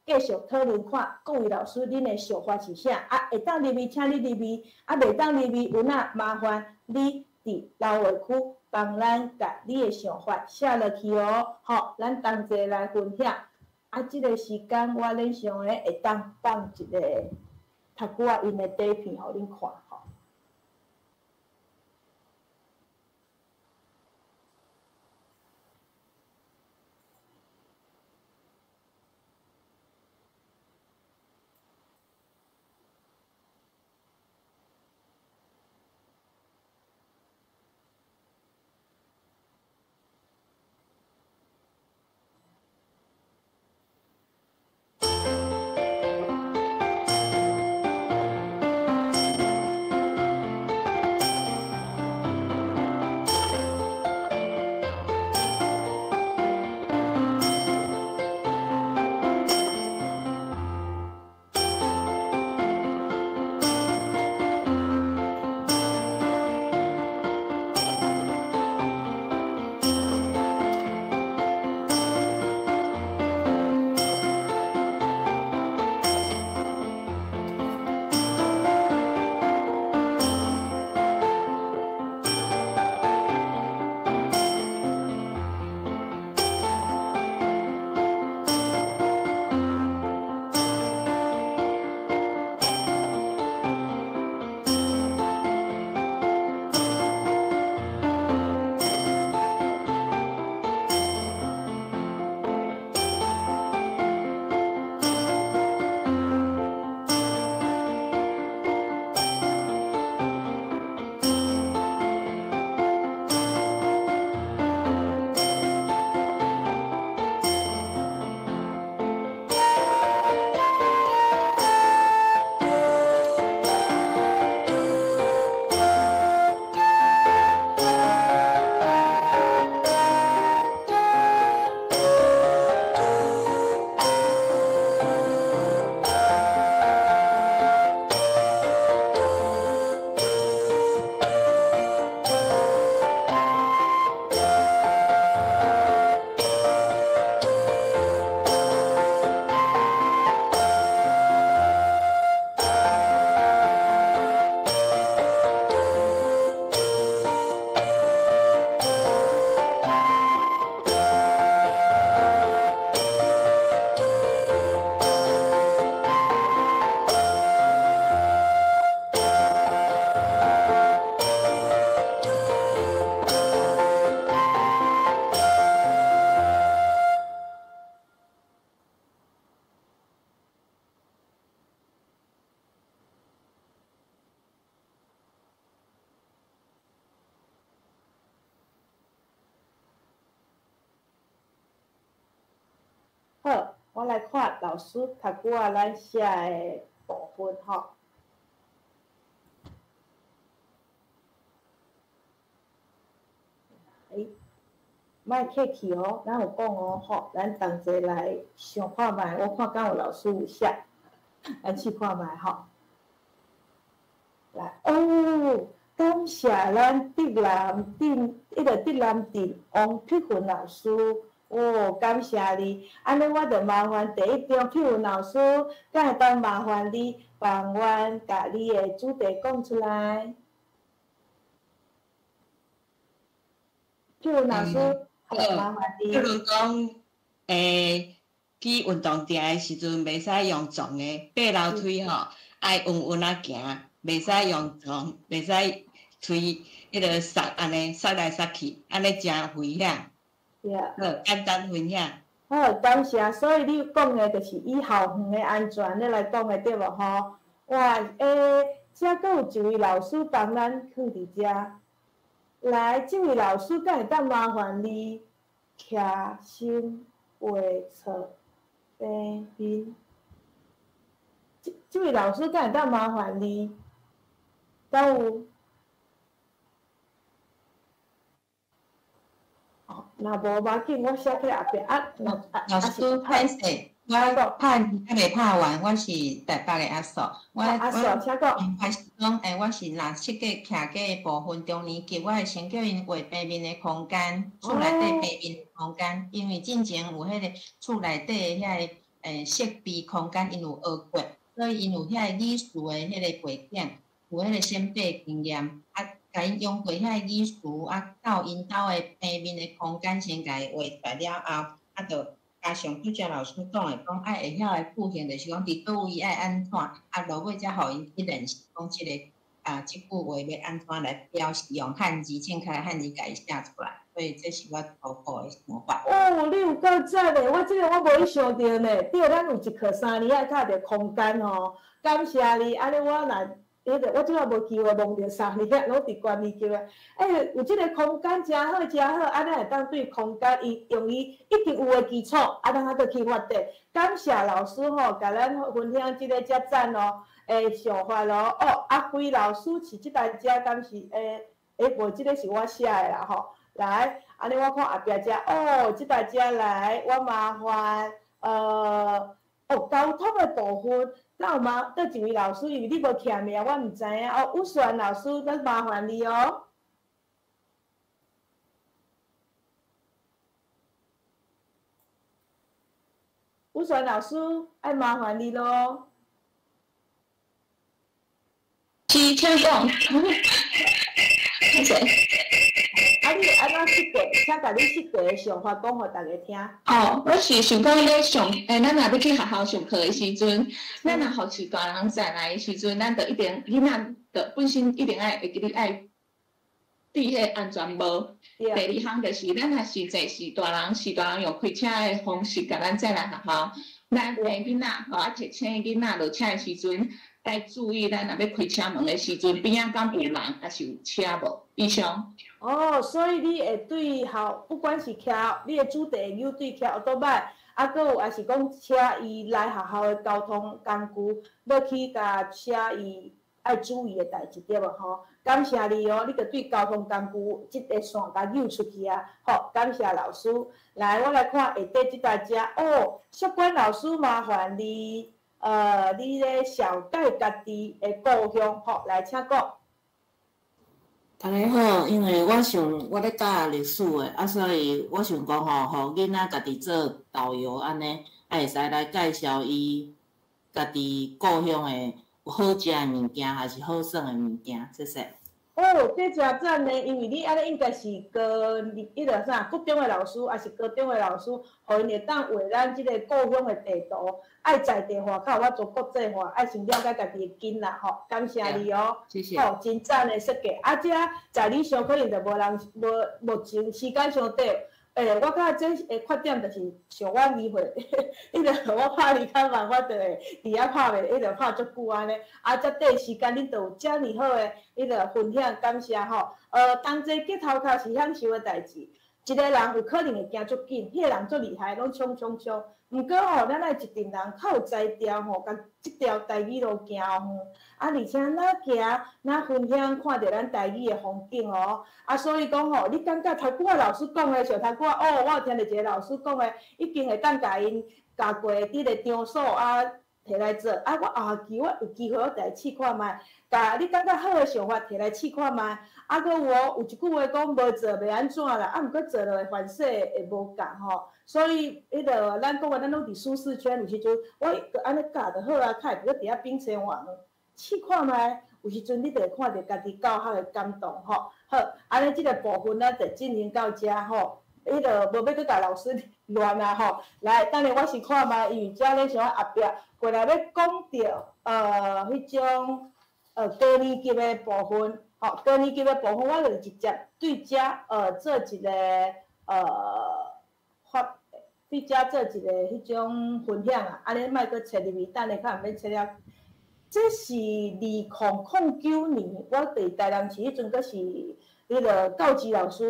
继续讨论看各位老师恁的想法是啥？啊，会当入去，请你入去；啊，袂当入去，有哪麻烦你伫留话区帮咱共你的想法写落去哦。好，咱同齐来分享。啊，这个时间我咧想的会当放一个读久仔𪜶的底片，予恁看吼。好，我来看老师头拄仔咱写的部分吼。欸，莫客气哦，咱有讲哦，吼，咱同齐来想看觅，我看敢有老师有写，咱试看觅吼。来，哦，感谢咱竹南镇，彼个竹南镇王碧云老师。哦，感谢你，按呢我就麻烦第一张碧云老师，敢会当麻烦你帮阮共你的主题讲出来。碧云老师，好，麻烦你。比如讲，去运动场的时阵，袂使用撞的，爬楼梯吼，爱稳稳仔行，袂使用撞，袂使推彼个捒按呢，捒来捒去，按呢诚危险。对。好，简单分享。好，感谢。所以你讲的就是以校园的安全咧来讲的，对无吼？哇，遮阁有一位老师帮咱囥伫遮。来，这位老师敢会当麻烦你？徛身画错平面。这这位老师，敢会当麻烦你？敢有？哦，若无无要紧，我写起来后壁啊。若啊老师，歹势，我拍还袂拍完，我是台北的阿嫂，我阿嫂，请讲。我是讲，我是若设计徛家的部分，中年级我会先叫𪜶画平面的空间，厝内底平面的空间，因为进前有彼个厝内底的遐个设备空间，𪜶有学过，所以𪜶有遐个艺术的彼个背景，有彼个先辈经验，啊，共𪜶用过遐个艺术，啊，到𪜶兜的平面的空间先共伊画出来了后，啊，就加上拄才老师讲的，讲爱会晓的句型，就是讲伫佗位爱按怎，啊，落尾才予𪜶去练习讲这个啊，这句话欲按怎来表示，用汉字正确的汉字共伊写出来，所以这是我初步的想法。哦，你有够赞的，我这个我无去想著呢。对，咱有一课三年爱教著空间吼，感谢你。按呢我若彼个，我这摆无机会摸著三年仔，拢伫高年级啊。欸，有这个空间诚好，诚好，按呢会当对空间，伊用伊已经有的基础，啊，咱还阁去发展。感谢老师吼，共咱分享这个遮赞哦，想法咯。哦，阿辉老师是这台遮，敢是无这个是我写的啦吼。来，按呢我看后壁遮，哦，这台遮来，我麻烦，哦，交通的部分。那有吗？佗一位老师，因为你无签名，我毋知影。哦，吴选老师，咱麻烦你哦。吴选老师，爱麻烦你咯。是，请讲。谢谢。啊，你按怎设计？请共你设计的想法讲予大家听。哦，我是想讲咧上，咱若欲去学校上课的时阵，咱若予是大人载来的时阵，咱就一定囡仔就本身一定爱会记得爱戴彼个安全帽。第二项就是，咱若是坐是大人，是大人用开车的方式共咱载来学校，咱囡仔吼啊，提醒囡仔落车的时阵，爱注意，咱若欲开车门的时阵，边仔敢有人，抑是有车无？以上。哦，所以你会对校，不管是骑你的主题会有对骑欧多摆，啊，阁有抑是讲车伊来学校的交通工具，欲去共车伊爱注意的代志，对无吼？感谢你哦，你阁对交通工具这个线共扭出去啊！好，感谢老师。来，我来看下底这台遮哦，淑娟老师麻烦你，你咧绍介家己的故乡，吼，来，请讲。大家好，因为我想我咧教历史的，啊，所以我想讲吼，予囡仔家己做导游按呢，啊，会使来介绍伊家己故乡的有好食的物件，还是好耍的物件，谢谢。哦，这诚赞呢，因为你按呢应该是高彼个啥，国中的老师，抑是高中的老师，予𪜶会当画咱这个故乡的地图，爱在地化，较有法度国际化，爱先了解家己的根啦吼。感谢你哦，谢谢。吼，真赞的设计，啊，这在你上可能就无人无目前时间伤短。我感觉这个缺点就是像我二岁，彼个我拍字较慢，我就会伫遐拍袂，彼个拍足久按呢。啊，遮短时间恁就有遮尔好的彼个分享，感谢吼。同齐街头跤是享受的代志，一个人有可能会行足紧，彼个人足厉害，拢冲冲冲。毋过吼，咱爱一阵人较有才调吼，共这条台语路行远，啊，而且若行若分享，看著咱台语的风景哦。啊，所以讲吼，你感觉头拄仔老师讲的，像头拄仔哦，我有听著一个老师讲的，已经会当共𪜶教过伫个场所啊，提来做。啊，我后期我有机会我再来试看觅，共你感觉好的想法提来试看觅。啊，阁有哦，有一句话讲无做袂按怎啦，啊，毋过做落去反势会无仝吼。所以，彼个咱讲的，咱拢伫舒适圈，有时阵我按呢教就好啊，较会阁伫遐冰山王试看觅，有时阵你就会看著家己教学的感动吼。好，按呢这个部分咱就进行到遮吼。彼个无欲阁共老师乱啊吼。来，等下我先看觅，因为遮咧像后壁过来欲讲著彼种高年级的部分，吼，高年级的部分，我就直接对遮做一个发。对遮做一个彼种分享啊，按呢莫阁切入去，等下较毋免切了。这是2009年，我伫台南市彼阵阁是彼个教职老师，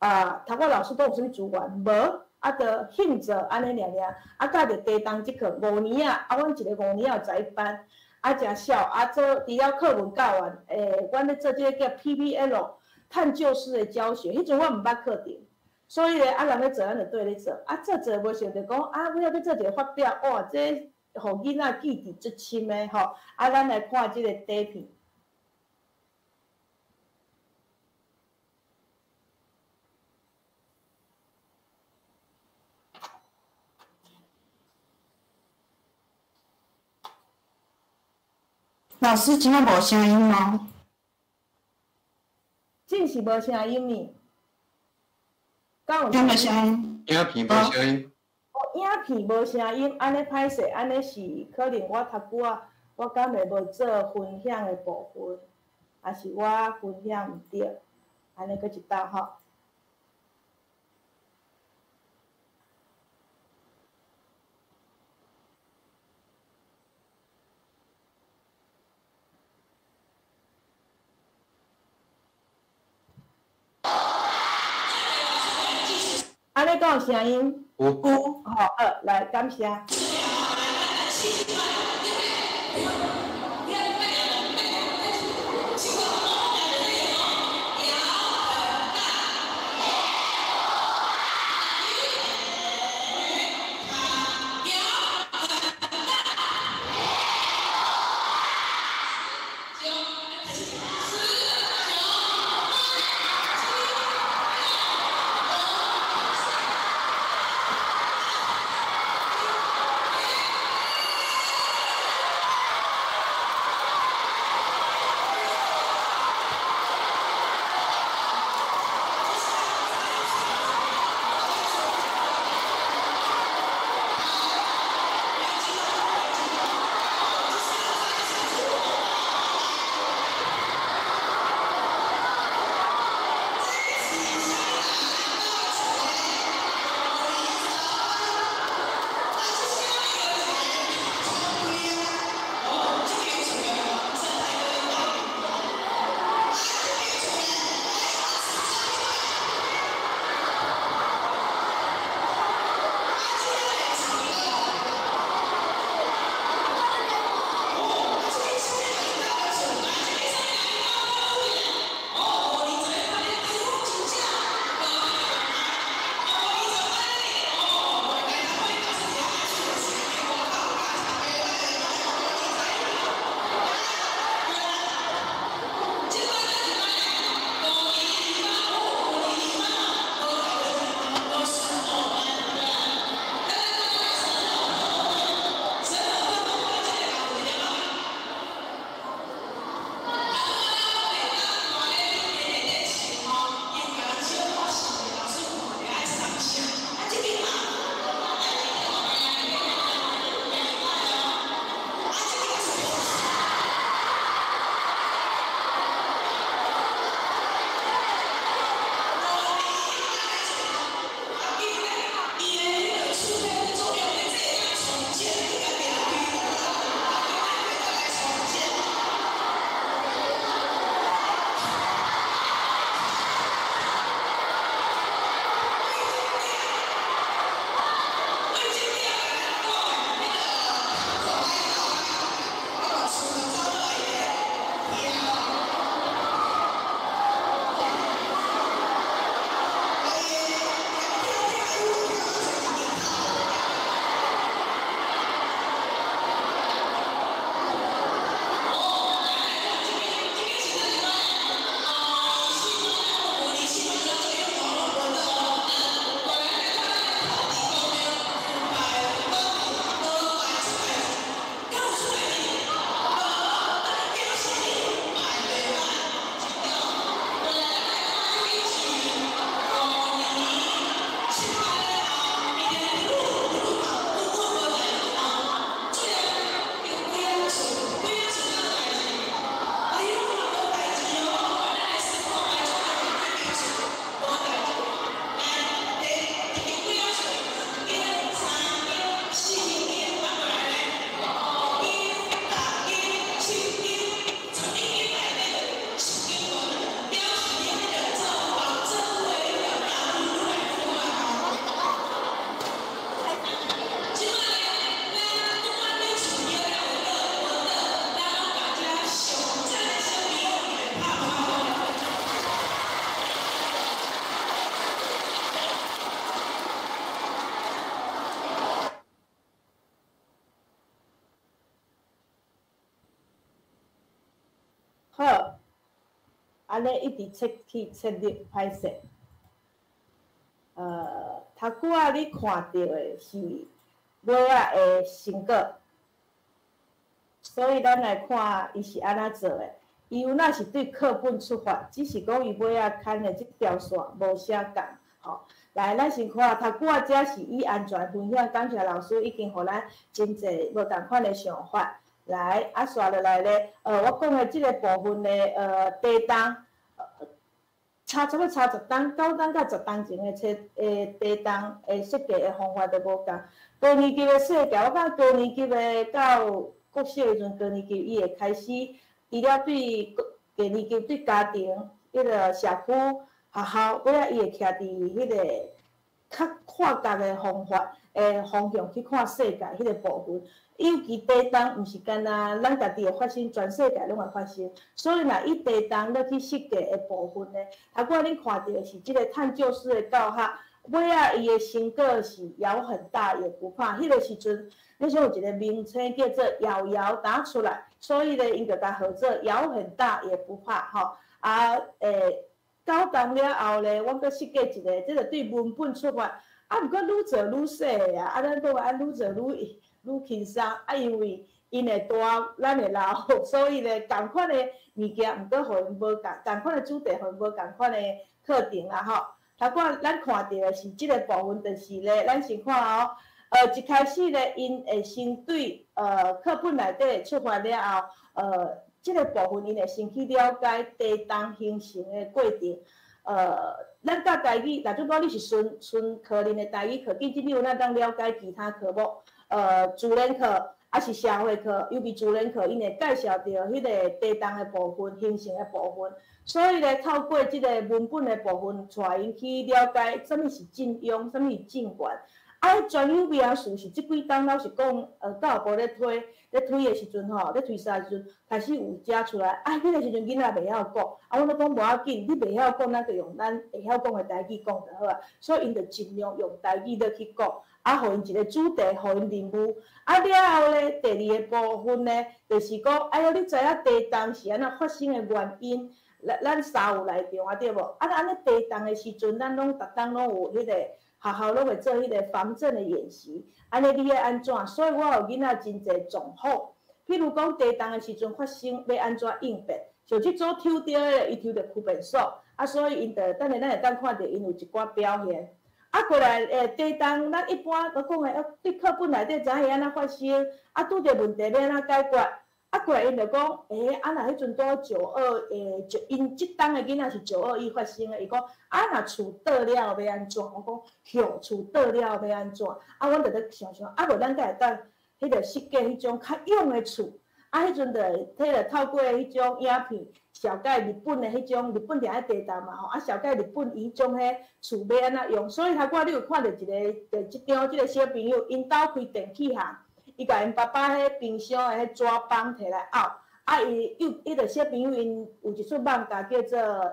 啊，头拄老师讲有啥物资源？无，啊，就兴做按呢尔尔，啊，教著低当这课五年仔，啊，阮一个五年仔有11班，啊，诚痟，啊，做除了课文教完，阮咧做这个叫 PBL 探究式的教学，彼阵我毋捌课程，所以咧，啊，人咧做，咱就缀咧做，啊，做做无想著讲，啊，尾仔欲做一个发表，哇，这予囡仔记忆足深的吼，啊，咱来看这个底片。老师，这摆无声音哦。真是无声音呢？敢有听无声音？影片无声音。哦，影片无声音，按呢歹势，按呢是可能我头拄仔我敢会无做分享的部分，抑是我分享毋对，按呢阁一摆吼。按呢敢有声音？有。有，吼，好，来，感谢。好，按呢一直切去切入，歹勢。頭拄仔你看著的是尾仔的成果，所以咱來看伊是按怎做的。伊有若是對課本出發，只是講伊尾仔牽的這條線無啥仝吼。來，咱先看頭拄仔這是以安全分享，感謝老師已經予咱真濟無仝款的想法。來，啊，紲落來咧，我講的這个部分的地動，差不多差10冬，9冬到10冬前的冊地動的設計的方法都無仝。高年級的設計，我感覺高年級的到國小的時陣，高年級伊會開始除了對低年級對家庭、彼个社區、學校，尾仔伊會徛佇彼个較跨界的方法的方向去看世界彼个部分。尤其地動，毋是干焦咱家己會發生，全世界攏會發生。所以若以地動落去設計的部分呢，頭拄仔恁看著的是這个探究式的教學，尾仔伊的成果是搖很大也不怕。彼个時陣，你想有一个名稱叫做搖搖打出來，所以咧，𪜶就共號做搖很大也不怕吼。啊，9冬了後咧，阮閣設計一個，這個對文本出發，啊，毋過愈做愈細的啊，啊，咱講啊，愈做愈愈輕鬆，啊，因為𪜶會大，咱會老，所以咧，仝款的物件，毋過予𪜶無仝，仝款的主題，予𪜶無仝款的課程啦吼。頭拄仔咱看著的是這个部分，就是咧，咱先看哦，一開始咧，𪜶會先對課本內底出發了後，這个部分𪜶會先去了解地動形成的過程。咱教台語，若準講你是純純科林的台語課，其實你有哪當了解其他科目？自然課，抑是社會課，尤其自然課，𪜶會介紹著彼个地動的部分、形成的部分。所以咧，透過這个文本的部分，帶𪜶去了解啥物是震央，啥物是震源。啊，專有名詞是這幾冬老實講，教育部咧推的時陣吼，咧推啥的時陣，開始有遮出來。啊，彼个時陣囡仔袂曉講，啊，阮攏講無要緊，你袂曉講，咱就用咱會曉講的台語講就好啊。所以𪜶就盡量用台語落去講，啊，予𪜶一个主題，予𪜶任務。啊，了後咧，第二个部分咧，就是講，哎喲，你知影地動是按怎發生的原因？咱三有來場啊，對無？啊，按呢地動的時陣，咱攏逐冬攏有彼个學校攏會做彼个防震的演習，按呢你愛按怎？所以我有囡仔真濟狀況，譬如講地動的時陣發生，欲按怎應變？像這組抽著的，伊抽著區變所，啊，所以𪜶就等下咱會當看著𪜶有一寡表現。啊，過來地動，咱一般都講的，對課本內底知影會按怎發生，啊，拄著問題欲按怎解決？啊，過來𪜶就講，啊，若彼陣拄九二，九𪜶這冬的囡仔是9·21發生的，伊講，啊，若厝倒了欲按怎？我講，吼，厝倒了欲按怎？啊，阮就咧想想，啊，無咱敢會當彼个設計彼種較勇的厝？啊，彼陣就彼个透過彼種影片，紹介日本的彼種，日本定愛地動嘛吼，啊，紹介日本伊彼種彼厝欲按怎用？所以頭拄仔你有看著一个，這張這个小朋友，𪜶兜開電器行。伊共𪜶爸爸彼冰箱的彼紙枋提來漚，啊，伊又彼个小朋友𪜶有一出漫畫叫做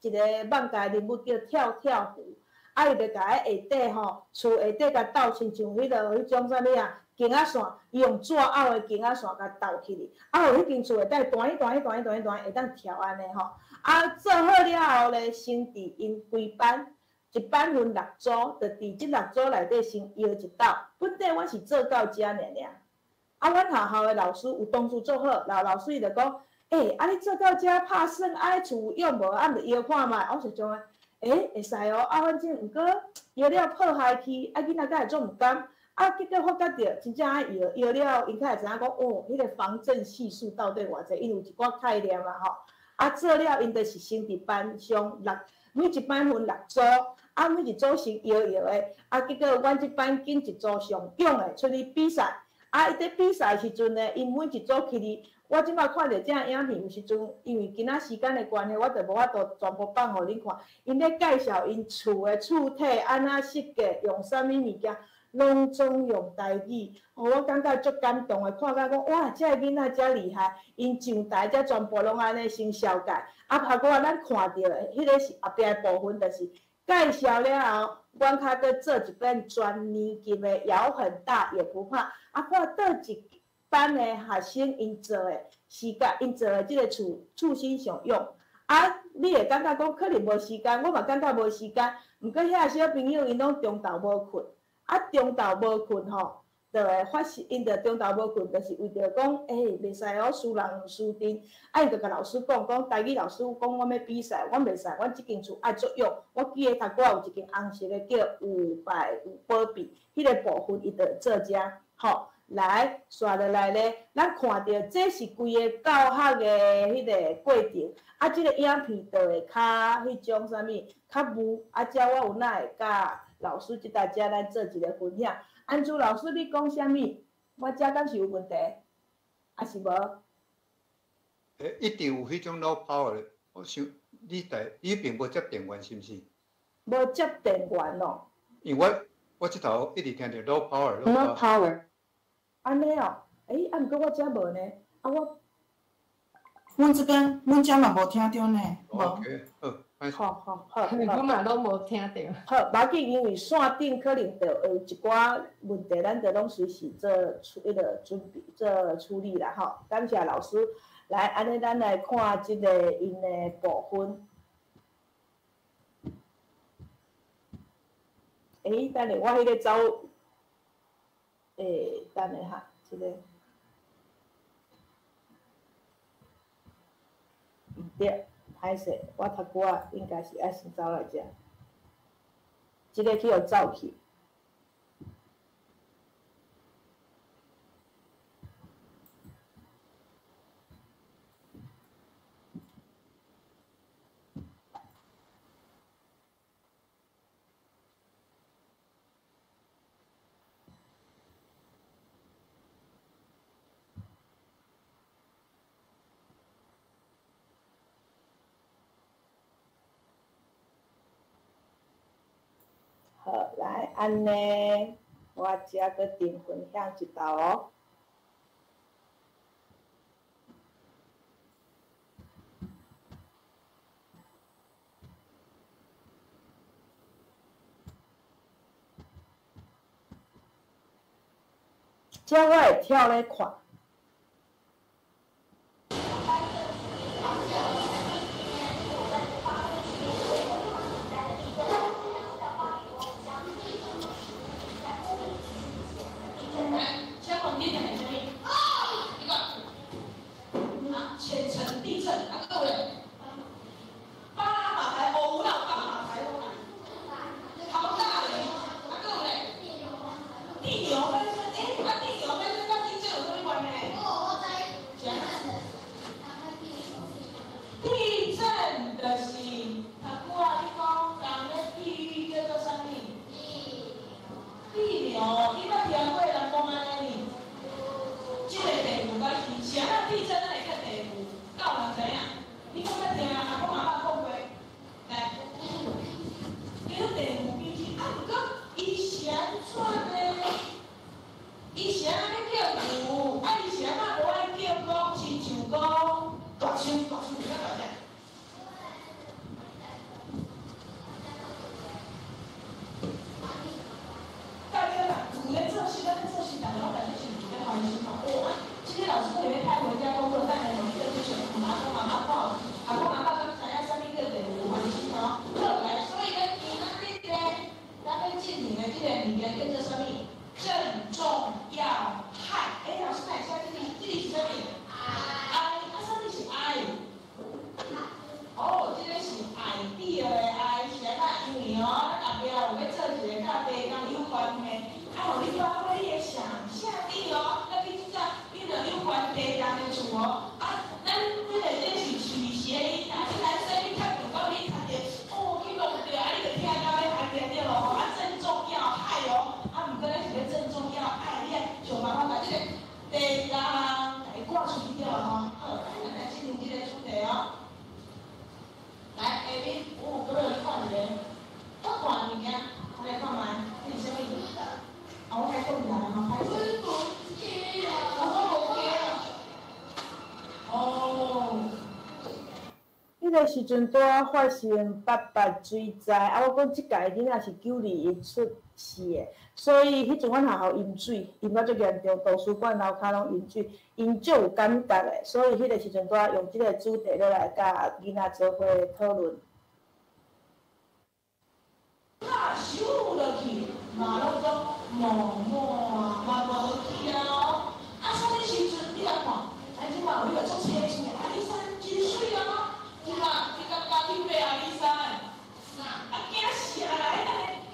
一个漫畫人物叫跳跳虎，啊，伊就共彼下底吼，厝下底共鬥親像彼个彼種啥物啊，弓仔線，伊用紙漚的弓仔線共鬥起去，啊，予彼間厝下底彈一彈一彈一彈一彈會當跳按呢吼，啊，做好了後咧，先佇𪜶規班。一班分六組，就佇這六組內底先搖一鬥。本底阮是做到遮爾爾，啊，阮學校的老師有當初做好，老師伊就講，啊，你做到遮拍算，啊，彼厝有用無？啊，毋就搖看覓。我想講，會使哦。啊，反正毋過搖了破壞去，啊，囡仔敢會足毋甘。啊，結果發覺著真正愛搖，搖了𪜶較會知影講，哦，彼个防震係數到底偌濟，𪜶有一寡概念啊吼。啊，做了𪜶就是先佇班上六，每一班分六組。啊，每一組先搖搖的，啊，結果阮這班揀一組上勇的出去比賽。啊，伊佇比賽時陣呢，𪜶每一組起去，我這擺看著這影片有時陣，因為今仔時間的關係，我就無法度全部放予恁看。𪜶咧介紹𪜶厝的厝體按怎設計，用啥物物件，攏總用台語。哦，我感覺足感動的，看甲講哇，這个囡仔遮厲害，𪜶上台才全部攏按呢先紹介。啊，頭拄仔咱看著的，彼个是後壁的部分，就是。介紹了後，阮較閣做一遍全年級的搖很大也不怕。啊，看佗一班的學生𪜶做的，时间，𪜶做的这个厝厝心上用。啊，你会感觉讲可能无时间，我嘛感觉无时间。毋过遐小朋友𪜶拢中昼无睏，啊，中昼无睏吼，就会发生，𪜶就中昼无睏，就是为著讲，袂使哦，输人毋输阵。啊，𪜶就共老师讲，讲台语老师讲，阮欲比赛，阮袂使，阮这间厝爱足用。我记得头拄仔有一间红色的叫有拜有保庇，彼个部分伊就会做遮，吼。来，煞落来咧，咱看著这是规个教学的彼个过程，啊，这个影片就会较彼种啥物，较雾，啊，遮我有哪会佮老师这搭遮咱做一个分享。安珠老师，你讲啥物？我遮敢是有问题，抑是无？一定有彼种 low power 的，我想你台你并无接电源，是毋是？无接电源哦。因为我这头一直听著 low power，low power。按呢哦，啊，毋过我遮无呢，啊我，阮这边，阮遮嘛无听著呢，无。 OK，好，好好好，我嘛拢无听著。好，无要紧，因为线顶可能就会有一寡问题，咱就拢随时做处彼个准备做处理啦吼。感谢老师，来，按呢咱来看这个𪜶的部分。等下我彼个走。等下哈，这个毋对，歹势，我头拄仔应该是爱先走来遮，这个去予走去。好，来，按呢，我遮阁重分享一道哦。遮我会跳咧看。个时阵拄仔发生八八水灾，啊，我讲這屆囡仔是9·21出世的，所以彼陣阮學校淹水，淹甲足嚴重，圖書館樓跤攏淹水，𪜶足有感覺的，所以彼個時陣拄仔用這個主題落來佮囡仔做伙討論。拍收落去，嘛攏總毛毛啊，嘛無去啊哦。啊，啥物時陣你來看，咱這擺有彼個足清楚的阿里山真媠啊！這擺你感覺去爬阿里山？啊，驚死啊啦！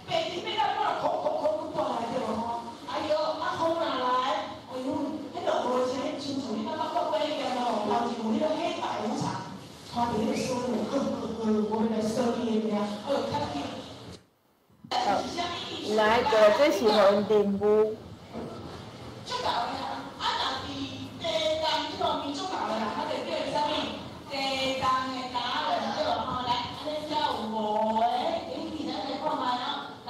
彼個爬去爬到半，空空空落來對無吼？哎喲，啊風若來，哎喲，彼個雨聲親像你感覺國威咁哦，頭前有彼個黑白無常，看著彼個蛇，呵呵呵，我欲來殺你的命，哎喲，較緊。來，個這是予𪜶任務。足夠的啊！啊，若佇地動這方面足夠的啦，咱就叫伊啥物？地動的達人對無吼？來，按呢遮有五个，引起咱來看覓哦。來，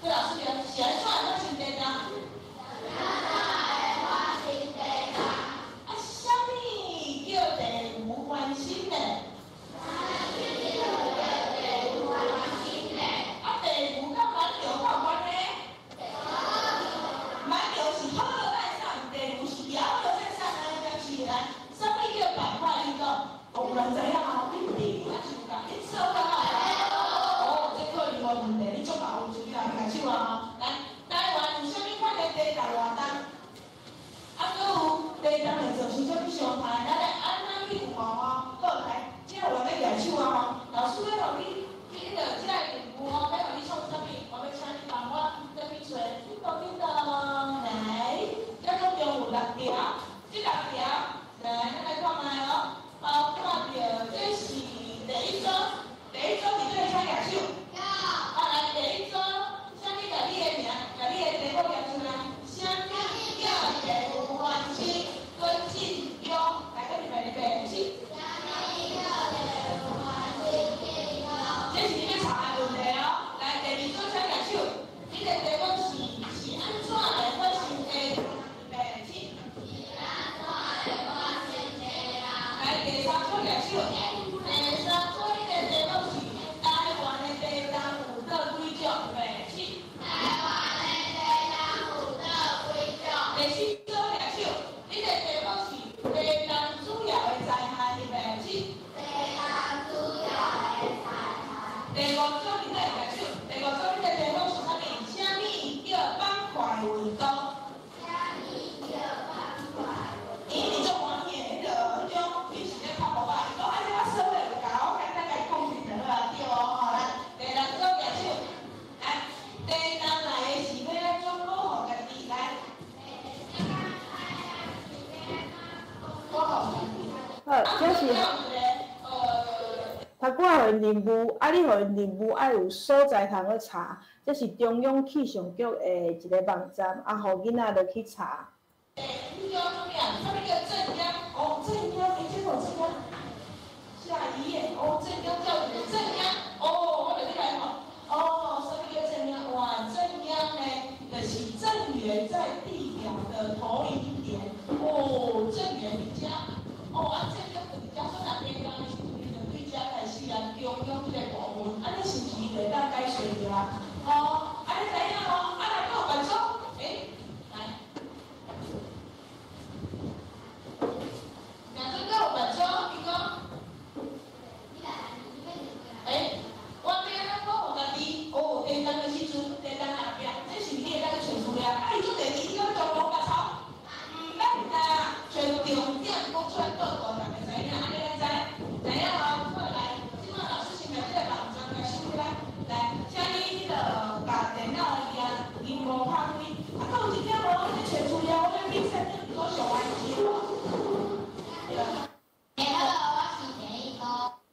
郭老師念，是按怎會發生地動？啊，啥物叫地無翻身呢？啊，地牛佮蠻牛有關係？蠻牛是好來送，地牛是枵來送，安呢敢是來？啥物叫板塊運動？哦，有人知影吼？恁弟還是有共你做啦吼？哦，這可能無問題，你足夠有資料，舉手啊吼！來，台灣有啥物款的地動活動？啊，閣有地動會造成啥物傷害？咱來按怎去有無吼？好，來，這有人咧舉手啊吼！老師欲予你去彼個這個任務吼，欲予你創啥物？我欲請你幫我轉去揣，叮咚叮咚，來，這總共有六條，這六條，來，咱來看覓哦，包括著這是第一組，第一組佇佗位請舉手？啊，來，第一組，請你共你的名，共你的題目念出來，啥物叫地無翻身？郭進勇，來，閣入來入來，起。這是你欲查的問題哦。來，第二組請舉手，這個題目是是按怎來發生地動？預備起。來，第三組舉手，第三組這個題目是台灣的地動有佗幾種？預備起。第四組舉手，這個題目是地動主要的災害？預備起。第五組你來舉手，第五組這個題目是啥物？啥物叫板塊運動？咦，你足歡喜的，彼個彼種，你是咧拍簿仔，伊講按呢我算咧就夠，我簡單共伊講一就好啊，對哦，吼來，第六組舉手，來，地動來的是欲按怎保護家己？來，保護家己。好，這是。頭拄仔予𪜶任務，啊，你予𪜶任務愛有所在通去查，這是中央氣象局的一個網站，啊，予囡仔落去查。彼種啥物啊？啥物叫震央？哦，震央，沒聽過震央。下一頁，哦，震央叫什麼？震央，哦，我著你來看，哦，啥物叫震央？哇，震央呢，就是震源在地表的投影點。哦，震源佇遮，哦，啊，震央就佇遮，所以若地動的時陣，伊就對遮開始啊，中央這個部分，按呢是毋是就會當解釋著啊？哦，按呢知影無？啊，若閣有別組，欸，來。若閣閣有別組，伊講，欸，我欲按怎保護家己？哦，地動的時陣，地動後壁，這是毋是你會當去揣資料？啊，伊做第二，你敢欲全部共抄？毋免啦，揣重點講出來報告，逐家知影，按呢咱知，知影無？好來，這擺老師先共這個網站共收起來，來，請你彼個共電腦的螢幕拍開，啊，閣有一點無，你揣資料，我欲比賽，你閣上完成無？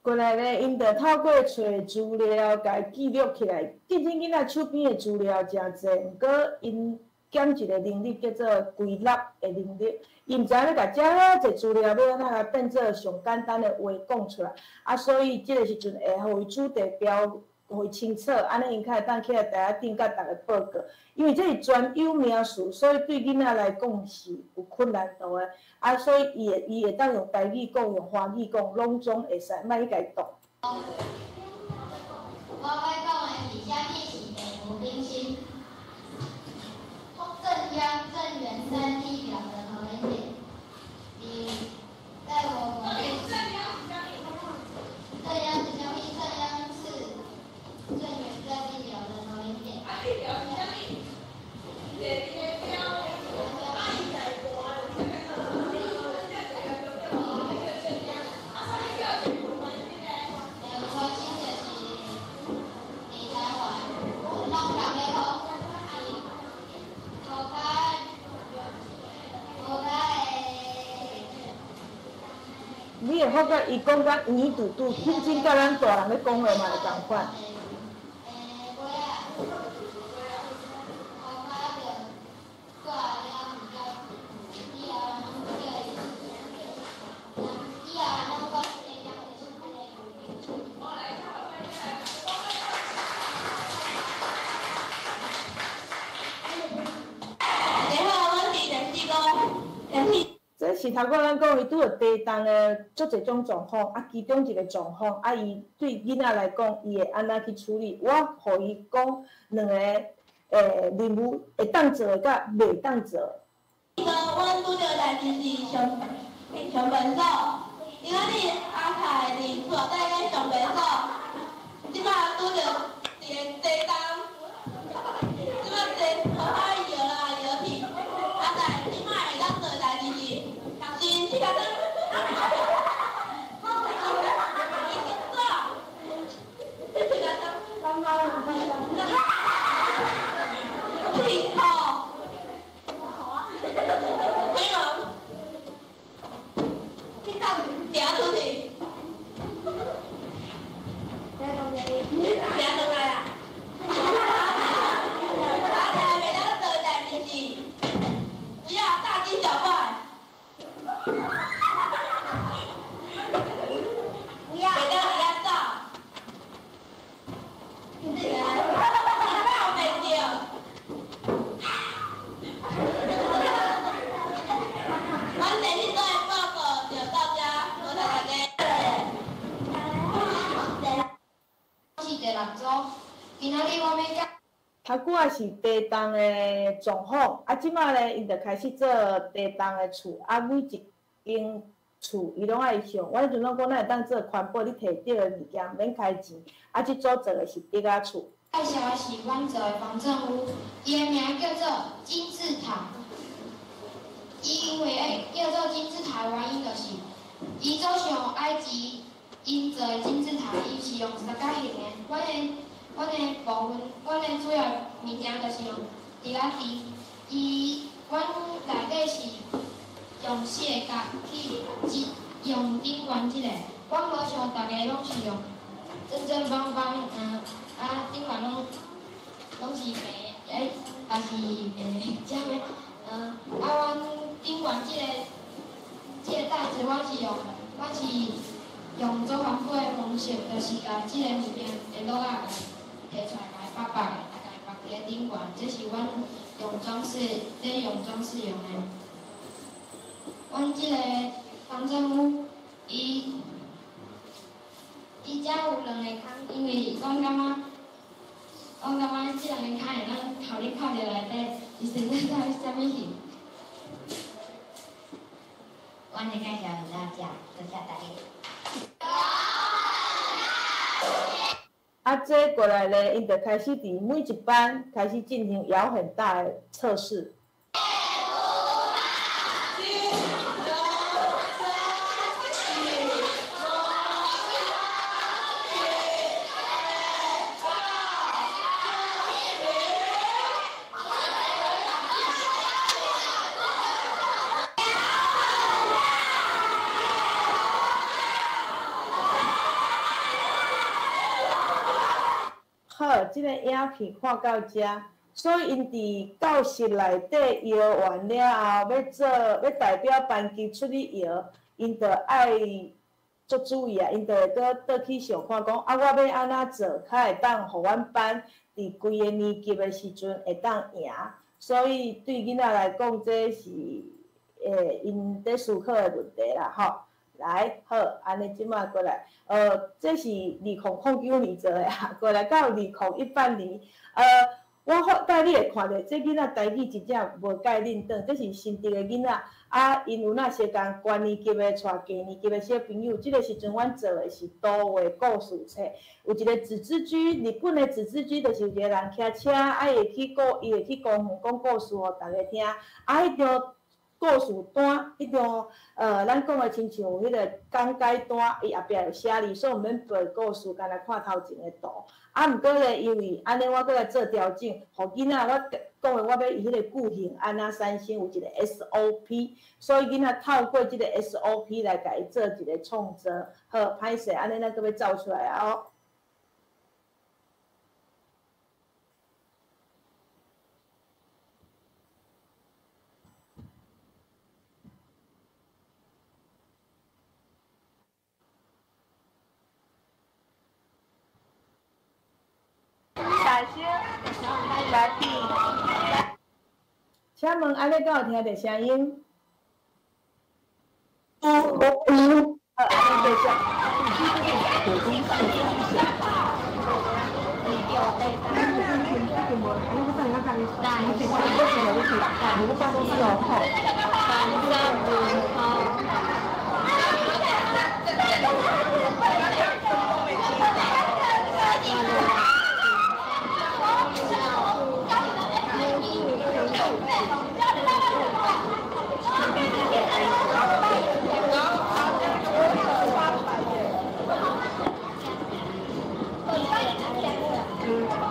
過來咧，𪜶就透過揣資料，共伊記錄起來。見真囡仔手邊的資料誠濟，毋過𪜶減一個能力叫做歸納的能力。伊毋知影欲共遮濟資料欲按怎共變做上簡單的話講出來。啊，所以這個時陣會予伊主題標予伊清楚，按呢𪜶較會當起來台仔頂佮逐家報告。因為這是專有名詞，所以對囡仔來講是有困難度的。啊，所以伊會伊會當用台語講，用華語講，攏總會使，莫去共伊擋。我欲講的是啥物是地圖更新？正央正圓山地表的投影點，你在我國正央是啥物？正央是正圓在地表的投影點。你會發覺伊講甲圓嘟嘟，認真佮咱大人咧講話嘛會仝款。這是頭拄咱講，伊拄著地動的足濟種狀況，啊，其中一個狀況，啊，伊對囡仔來講，伊會按怎去處理？我予伊講兩個任務會當做的佮袂當做的。阮拄著代誌是上上便所，今仔日阿凯伫厝內底咧上便所，這擺拄著一個地動，這擺地塗骹搖來搖去，啊，但這擺會當做的代誌是。是，這個不要大驚小怪。不要。袂當遐走。闹袂著。阮第一段報告就到這，多謝大家。是第六組，今仔日我欲講。頭拄仔是地動的狀況，啊，這擺咧，𪜶就開始做地動的厝，啊，每一間厝伊攏愛上。我彼陣攏講，咱會當做環保，你提著的物件免開錢。啊，這組做的是竹仔厝。介紹的是阮做的防震屋，伊的名叫做金字塔。伊因為會叫做金字塔的原因，就是伊做像埃及𪜶做的金字塔，伊是用三角形的。阮的部分，阮的主要物件就是用竹仔枝。伊，阮內底是用四个角去用頂懸這個。阮無像逐家攏是用正正方方，啊頂懸攏是平，欸，也是啥物？啊，阮頂懸這個袋子，阮是用做環保的方式，就是共這個物件的落仔摕出來，共伊縛縛的，啊，共伊縛佇咧頂懸，這是阮用裝飾，咧用裝飾用的。阮這個防震屋，伊遮有兩個空，因為阮感覺這兩個空會當互你看著內底是生啥物戲。阮的介紹就到這，多謝大家。啊，這過來咧，𪜶就開始佇每一班開始進行搖很大的測試。好，這個影片看到這，所以𪜶佇教室內底搖完了後，欲代表班級出去搖，𪜶就愛足注意啊，𪜶就会閣倒去想看讲，啊，我欲按怎做，較會當予阮班佇規个年級的時陣會當贏。所以對囡仔來講，這是𪜶佇思考的問題啦，吼。來，好，按呢這馬過來，這是2009年做的啊，過來到2018年，我發帶你會看著，這囡仔台語真正無蓋認當，這是新竹的囡仔，啊，𪜶有那時間高年級的帶低年級的小朋友，這個時陣阮做的是圖畫故事冊，有一個紙質機，日本的紙質機就是有一個人騎車，啊，伊會去公園講故事予大家聽，啊，彼張故事單，彼張咱講的親像彼個講解單，伊後壁有寫字，所以毋免背故事，干焦看頭前的圖。啊，毋過咧，因為按呢，我閣來做調整，予囡仔我講的，我欲伊彼個句型按怎產生有一個 SOP，所以囡仔透過這個 SOP 來共伊做一個創作。好，歹勢，按呢咱閣欲走出來啊！哦。大聲，來，請問按呢敢有聽著聲音？有。好，按呢繼續。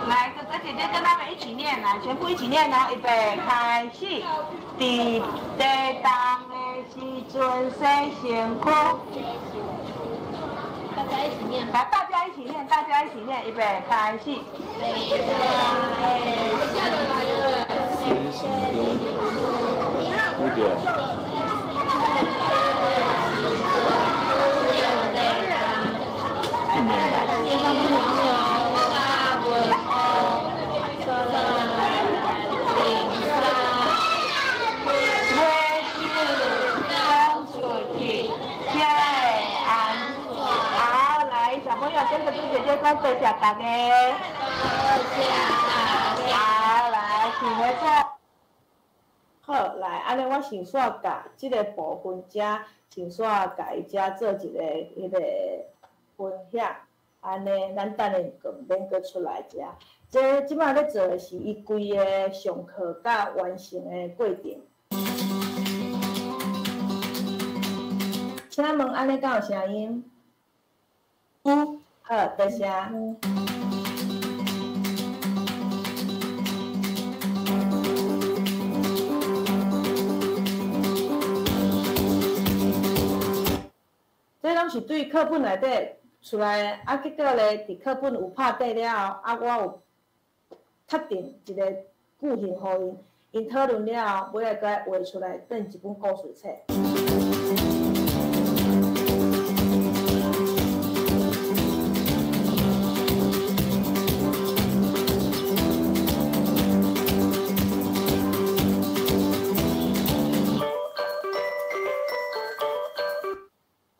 來，哥哥姐姐跟他們一起念，來，全部一起念哦，預備開始。佇地動的時陣洗身軀。大家一起念。來，大家一起念，大家一起念，預備開始。洗身軀，對。跟哥哥姐姐講多謝大家。好，來，請回座。好，來，按呢我先煞共這个部分遮，先煞共伊遮做一个彼个分享。按呢，咱等下就毋免閣出來遮。這這擺咧做的是伊規个上課佮完成的過程。請問按呢敢有聲音？有。好，多謝。這攏是對課本內底出來的，啊，結果咧，佇課本有拍底了後，啊，我有確定一個句型予𪜶，𪜶討論了後，尾仔閣畫出來，變一本故事冊。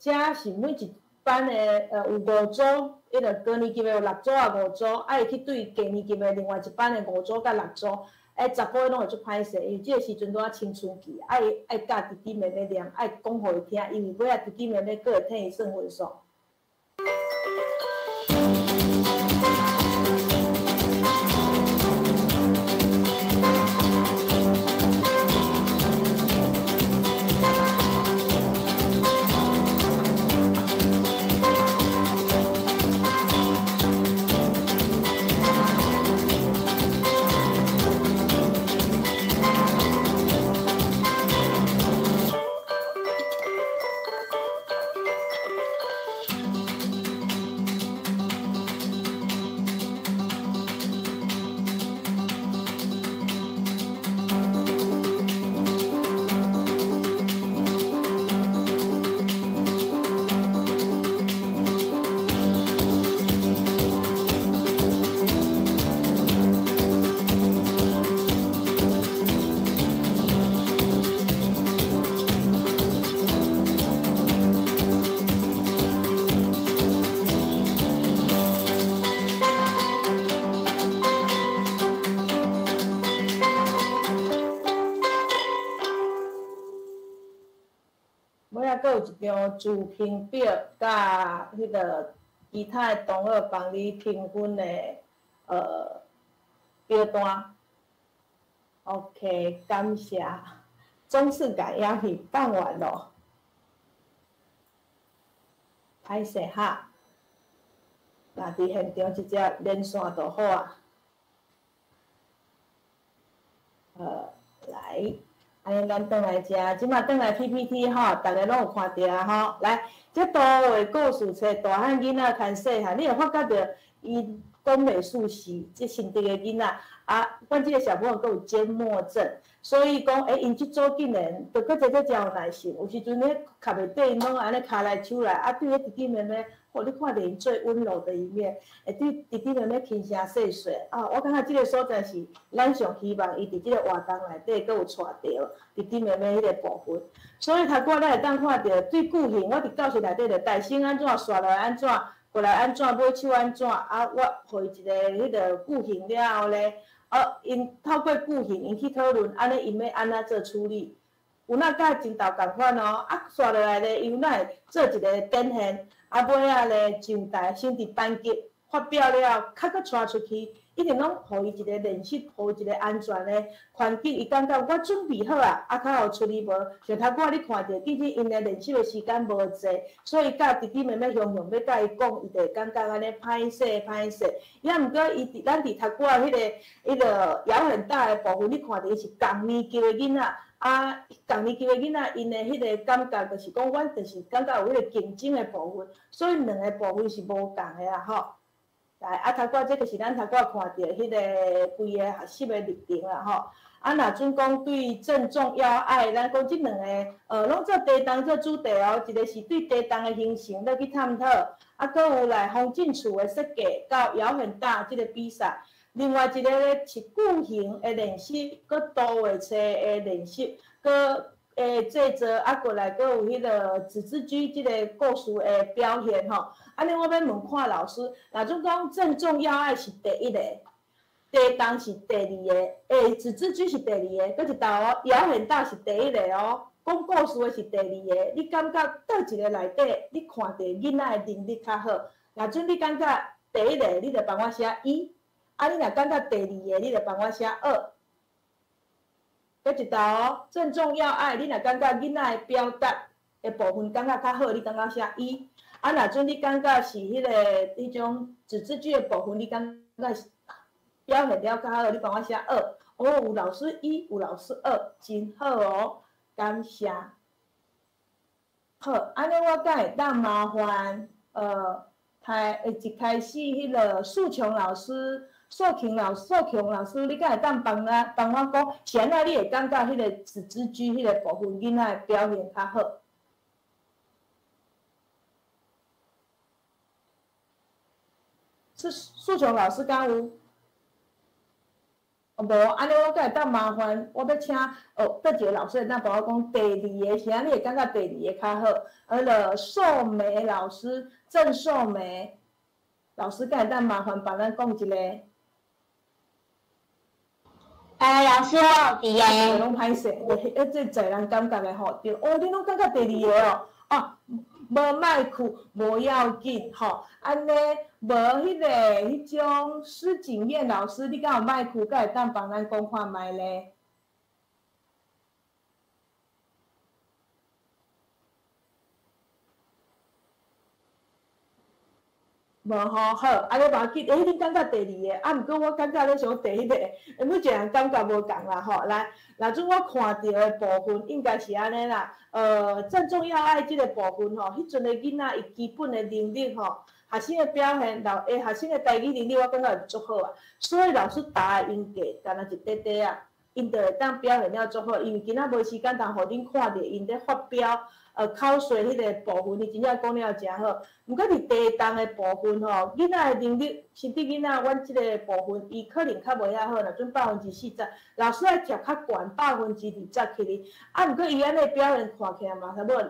這是每一班的，有五組，彼个高年級的有六組啊五組，啊，伊去對低年級的另外一班的五組佮六組，查埔攏會足歹勢，因為這个時陣拄仔青春期，愛愛教弟弟妹妹念，愛講予伊聽，因為尾仔弟弟妹妹閣會替伊算分數。张自评表，佮彼个其他的同学帮你评分的表单。OK，感谢。总是感压力办完咯，歹势哈。若伫现场直接连线就好啊。来，按呢咱转来遮，这马转来 PPT 吼，逐家拢有看著啊吼。来，这图画故事册大汉囡仔牵细汉，你会发觉著伊讲袂输是这新竹的囡仔啊，阮这个小朋友阁有缄默症，所以讲，𪜶这组竟然就阁坐这诚有耐心，有时阵咧磕袂底，𪜶拢按呢跤来手来，啊，对彼弟弟妹妹，哦，你看著𪜶最温柔的一面，会对弟弟妹妹轻声细说啊，我感觉这个所在是咱上希望伊伫这个活动内底阁有带著弟弟妹妹彼个部分。所以头拄仔咱会当看著对句型，我伫教室内底就大声按怎，煞落来按怎。过来按怎，尾手按怎，啊，我予伊一个彼个句型了后咧，啊，𪜶透过句型，𪜶去讨论，按呢𪜶欲按怎做处理，有哪佮前头仝款哦，啊，煞落来咧，伊有哪会做一个展现，啊，尾仔咧上台先伫班级发表了，较阁带出去，一定拢予伊一个练习，予伊一个安全的环境，伊感觉我准备好啊，啊，较好处理无。像头拄仔你看著，其实𪜶的练习的时间无济，所以佮弟弟妹妹雄雄欲佮伊讲，伊就会感觉按呢歹势歹势。也毋过伊伫咱伫头拄仔彼个摇很大的部分，你看著伊是仝年级的囡仔，啊，仝年级的囡仔，𪜶的彼个感觉就是讲，阮就是感觉有彼个竞争的部分，所以两个部分是无仝的啦吼。来，啊，头拄仔这就是咱头拄仔看著彼个规个学习的历程啦吼。啊，若准讲对郑重要爱，咱讲这两个，拢做地动做主题哦。一个是对地动的形成欲去探讨，啊，阁有来风景厝的设计，到摇很大这个比赛。另外一个咧是句型的练习，阁图画册的练习，阁制作，啊，过来阁有彼个纸质居这个故事的表现吼。按呢，我欲问看老师，若准讲郑重要爱是第一个，地动是第二个，纸质居是第二个，阁一道哦，摇很大是第一个哦，讲故事的是第二个，你感觉佗一个内底，你看著囡仔的能力较好？若准你感觉第一个，你就帮我写一；啊，你若感觉第二个，你就帮我写二。阁一道哦，郑重要爱，你若感觉囡仔的表达的部分感觉较好，你感觉写一。啊，若准你感觉是彼种纸质句的部分，你感觉是表现了较好，你帮我写二。哦，有老师一，有老师二，真好哦，感谢。好，按呢我敢会当麻烦，一开始彼个素琼老师、素琼老师，你敢会当帮咱帮我讲，是按怎你会感觉彼个纸质句彼个部分囡仔的表现较好？是素琼老师敢有？哦，无，按呢我敢会当麻烦，我欲请佗一个老师会当帮我讲第二个，是按你会感觉第二个较好？彼个秀梅老师，郑秀梅老师，敢会当麻烦帮咱讲一个？老师，我有伫个。拢歹势，这济人感觉的吼，对，哦，你拢感觉第二个哦，哦，无麦克，无要紧吼，按呢无彼种施景燕老师，你敢有麦克，敢会当帮咱讲看觅咧？无吼，好，按呢无要紧，恁感觉第二个，啊，毋过我感觉咧像第一个，每一个人感觉无仝啦吼。来，若准我看著的部分应该是按呢啦，郑重要爱这个部分吼，彼阵的囡仔伊基本的能力吼，学生的表现，学生的台语能力我感觉是足好啊，所以老师答的𪜶价，敢若一短短啊，𪜶就会当表现了足好，因为今仔无时间通予恁看著𪜶咧发表。口说彼个部分，伊真正讲了诚好。毋过伫地动的部分吼，囡仔的能力，甚至囡仔阮这个部分，伊可能较无遐好，若准40%，老师爱贴较悬20%去哩。啊，毋过伊按呢表现看起来嘛，差不多60%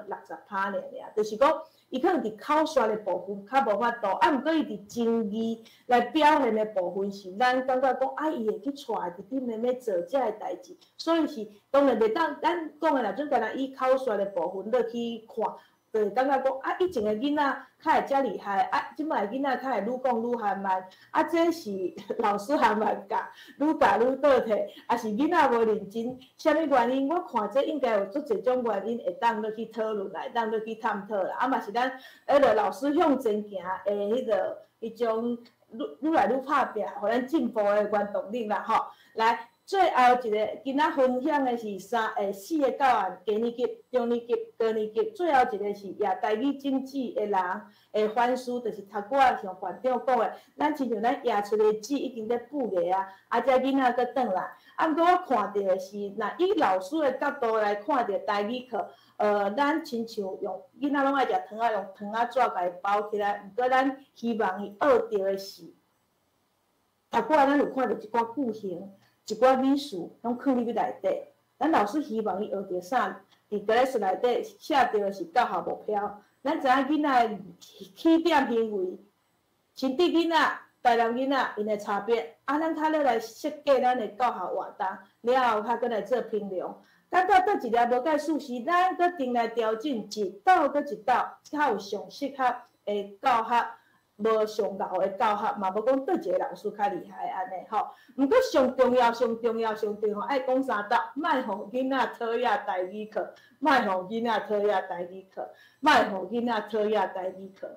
尔尔，就是讲伊可能伫口说的部分较无法度，啊，毋过伊伫情意来表现的部分是咱感觉讲，啊，伊会去带弟弟妹妹做遮个代志，所以是当然袂当咱讲的若准敢若以口说的部分落去看，就會感覺講啊，以前的囡仔較會遮厲害，啊，這擺的囡仔較會愈講愈含慢，啊，這是老師含慢教，愈教愈倒退，抑是囡仔無認真？啥物原因？我看這應該有足濟種原因會當落去討論啦，會當落去探討啦。啊，嘛是咱彼个老師向前行的彼个彼種愈愈來愈拍拚，予咱進步的原動力啦，吼。來，最後一个今仔分享的是三四个教案，低年級、中年級、高年級。最後一个是也台語種子的人的反思，就是頭拄仔像館長講的，咱親像咱掖出的籽已經咧孵芽啊，啊，這囡仔閣轉來。啊，毋過我看著的是，若以老師的角度來看著台語課，咱親像用囡仔攏愛食糖仔，用糖仔紙共伊包起來。毋過咱希望伊學著的是，頭拄仔咱有看著一寡句型，一寡語詞攏囥入去內底。咱老師希望伊學著啥？佇 class 內底寫著的是教學目標。咱知影囡仔的起點行為，新竹囡仔、台南囡仔𪜶的差別。啊，咱較咧來設計咱的教學活動，了後較閣來做評量。感覺佗一粒無蓋事實，咱閣定來調整一道閣一道，較有上適合的教學。無上𠢕的教學，嘛無講佗一個老師較厲害按呢吼。毋過上重要、上重要、上重要，愛講三道，莫予囡仔討厭台語課，莫予囡仔討厭台語課，莫予囡仔討厭台語課。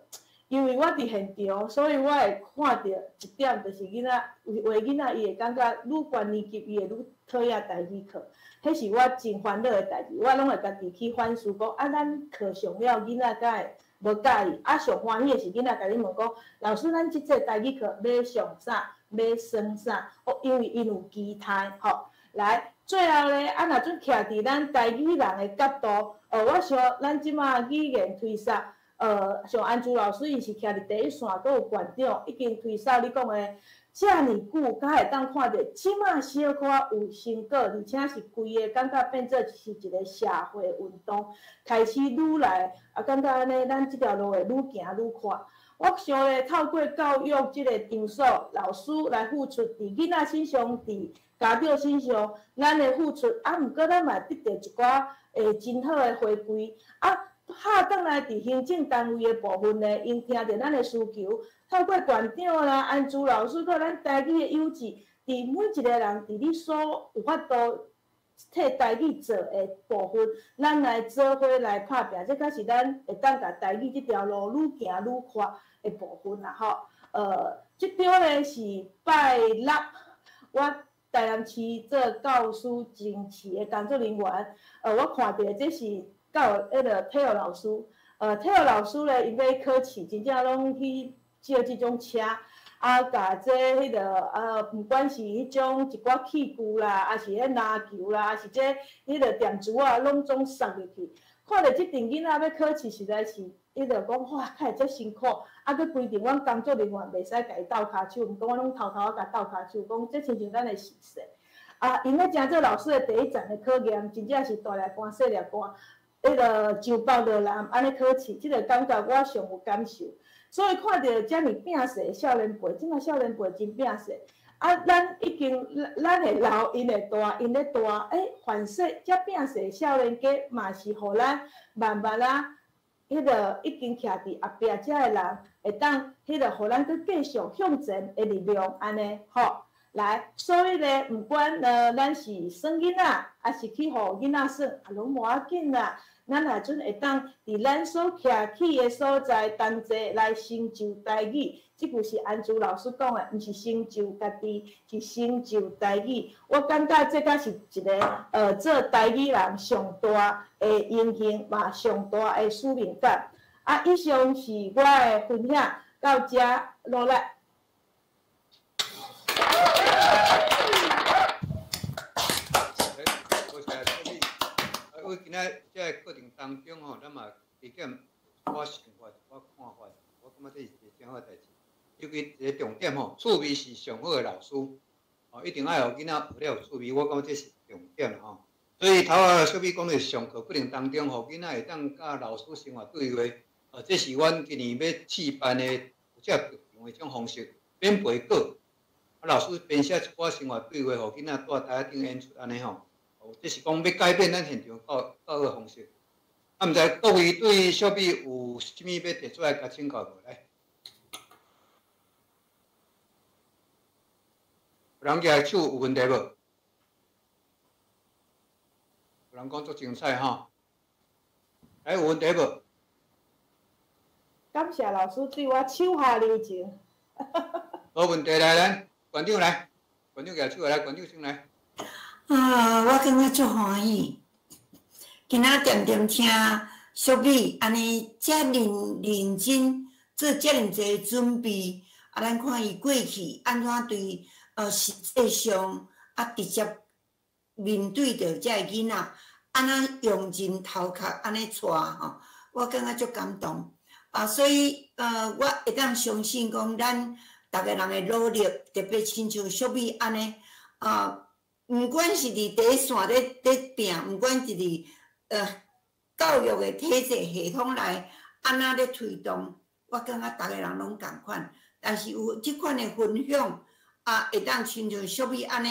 因為我佇現場，所以我會看著一點，就是囡仔有的囡仔伊會感覺愈懸年級，伊會愈討厭台語課。彼是我真煩惱的代誌，我攏會家己去反思講，啊，咱課上了，囡仔敢會無佮意？啊，上歡喜的是囡仔共你問講，老師，咱這節台語課欲上啥？欲耍啥？哦，因為𪜶有期待，吼。來，最後咧，啊，若陣徛佇咱台語人的角度，我想咱這馬語言推捒，像安珠老師，伊是徛佇第一線，閣有館長已經推捒你講的。遮爾久，才會當看著，這馬小可有成果，而且是規个感覺變做是一個社會運動，開始愈來啊，感覺按呢，咱這條路會愈行愈闊。我想咧，透過教育這個場所，老師來付出佇囡仔身上，佇家長身上，咱的付出，啊，毋過咱嘛得著一寡真好的回饋啊。下轉來佇行政單位的部分呢，𪜶聽著咱的需求，透過館長啦、安珠老師，閣咱台語的幼稚，佇每一個人佇你所有法度替台語做的部分，咱來做伙來拍拚，這才是咱會當共台語這條路愈行愈闊的部分啦吼。這張呢是拜六，我台南市做教師甄試的工作人員，我看著這是。教彼个體育老師，體育老師咧，𪜶欲考試，真正攏去借這種車，啊，共這彼个毋管是彼種一寡器具啦，抑是彼籃球啦，抑是這彼个電珠仔，攏總送入去。看著這陣囡仔欲考試，實在是彼个講哇，敢會遮辛苦？啊，閣規定阮工作人員袂使共伊鬥跤手，毋過我攏偷偷仔共鬥跤手，講這親像咱的時勢。啊，𪜶欲成做老師的第一站的考驗，真正是大粒汗、細粒汗。彼个上北落南按呢考試，這个感覺我上有感受。所以看著遮爾拚勢的少年輩，這馬少年輩真拚勢。啊，咱已經咱會老，𪜶會大，𪜶咧大。欸，凡勢遮拚勢的少年家嘛是予咱慢慢仔，彼个已經徛佇後壁遮的人，會當彼个予咱閣繼續向前的力量，按呢吼。來，所以咧，毋管咱是耍囡仔，抑是去予囡仔耍，也攏無要緊啦。咱若陣會當佇咱所徛起的所在同齊來成就台語，這句是安珠老師講的，毋是成就家己，是成就台語。我感覺這才是一個做台語人上大的榮幸，嘛上大的使命感。啊，以上是我的分享，到這努力。多謝小美。啊，我今仔這個過程當中吼，咱嘛加減一寡想法、一寡看法，我感覺這是一個真好的代誌。尤其一個重點吼，趣味是上好的老師，哦，一定愛予囡仔學了有趣味，我感覺這是重點吼。所以頭仔小美講的上課過程當中，予囡仔會當佮老師生活對話，這是阮今年欲試辦的有這特長的一種方式，免背稿。啊，老師編寫一寡生活對話，予囡仔蹛台仔頂演出按呢吼。哦，這是講欲改變咱現場教育方式。啊，毋知各位对小美有啥物欲提出来共请教无？来，有人举手有问题无？有人讲足精彩吼，来，有问题无？感谢老师对我手下留情。无问题，来，咱馆长来，馆长举手来，馆长先来。啊，我感觉足欢喜，今仔恬恬听淑美按呢遮认认真做遮尔济准备，啊，咱看伊过去按怎对实际上啊直接面对著遮个囡仔，按怎用尽头壳按呢带吼，我感觉足感动。啊，所以我会当相信讲，咱逐个人的努力，特别亲像淑美按呢，啊，毋管是伫第一线咧拼，毋管是伫教育的体制系统内按怎咧推动，我感觉逐个人拢仝款。但是有这款的分享，啊，会当亲像淑美按呢，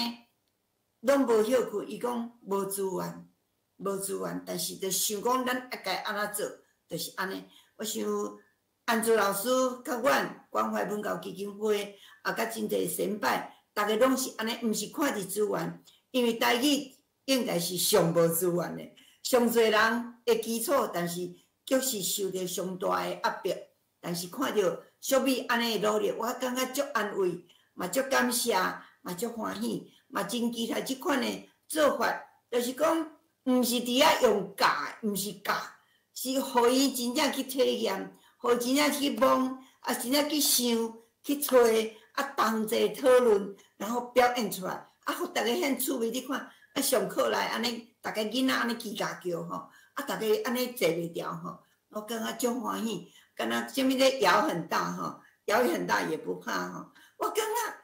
拢无歇困，伊讲无资源，无资源，但是就想讲咱应该按怎做，就是按呢。我想安珠老师佮阮关怀文教基金会，啊，佮真济先辈，逐个拢是按呢，毋是看伫资源，因为台语应该是上无资源的，上济人的基础，但是却是受著上大的压迫。但是看著淑美按呢努力，我感觉足安慰，嘛足感谢，嘛足欢喜，嘛真期待这款的做法，就是讲，毋是伫遐用教，毋是教。是予伊真正去体验，予伊真正去摸，啊，真正去想、去揣，啊，同齐讨论，然后表演出来，啊，予逐家遐趣味。你看，啊，上课来按呢，逐家囡仔按呢叽叽叫吼，啊，逐家按呢坐袂牢吼，我感觉足欢喜，敢若啥物咧摇很大吼，摇很大也不怕吼，我感觉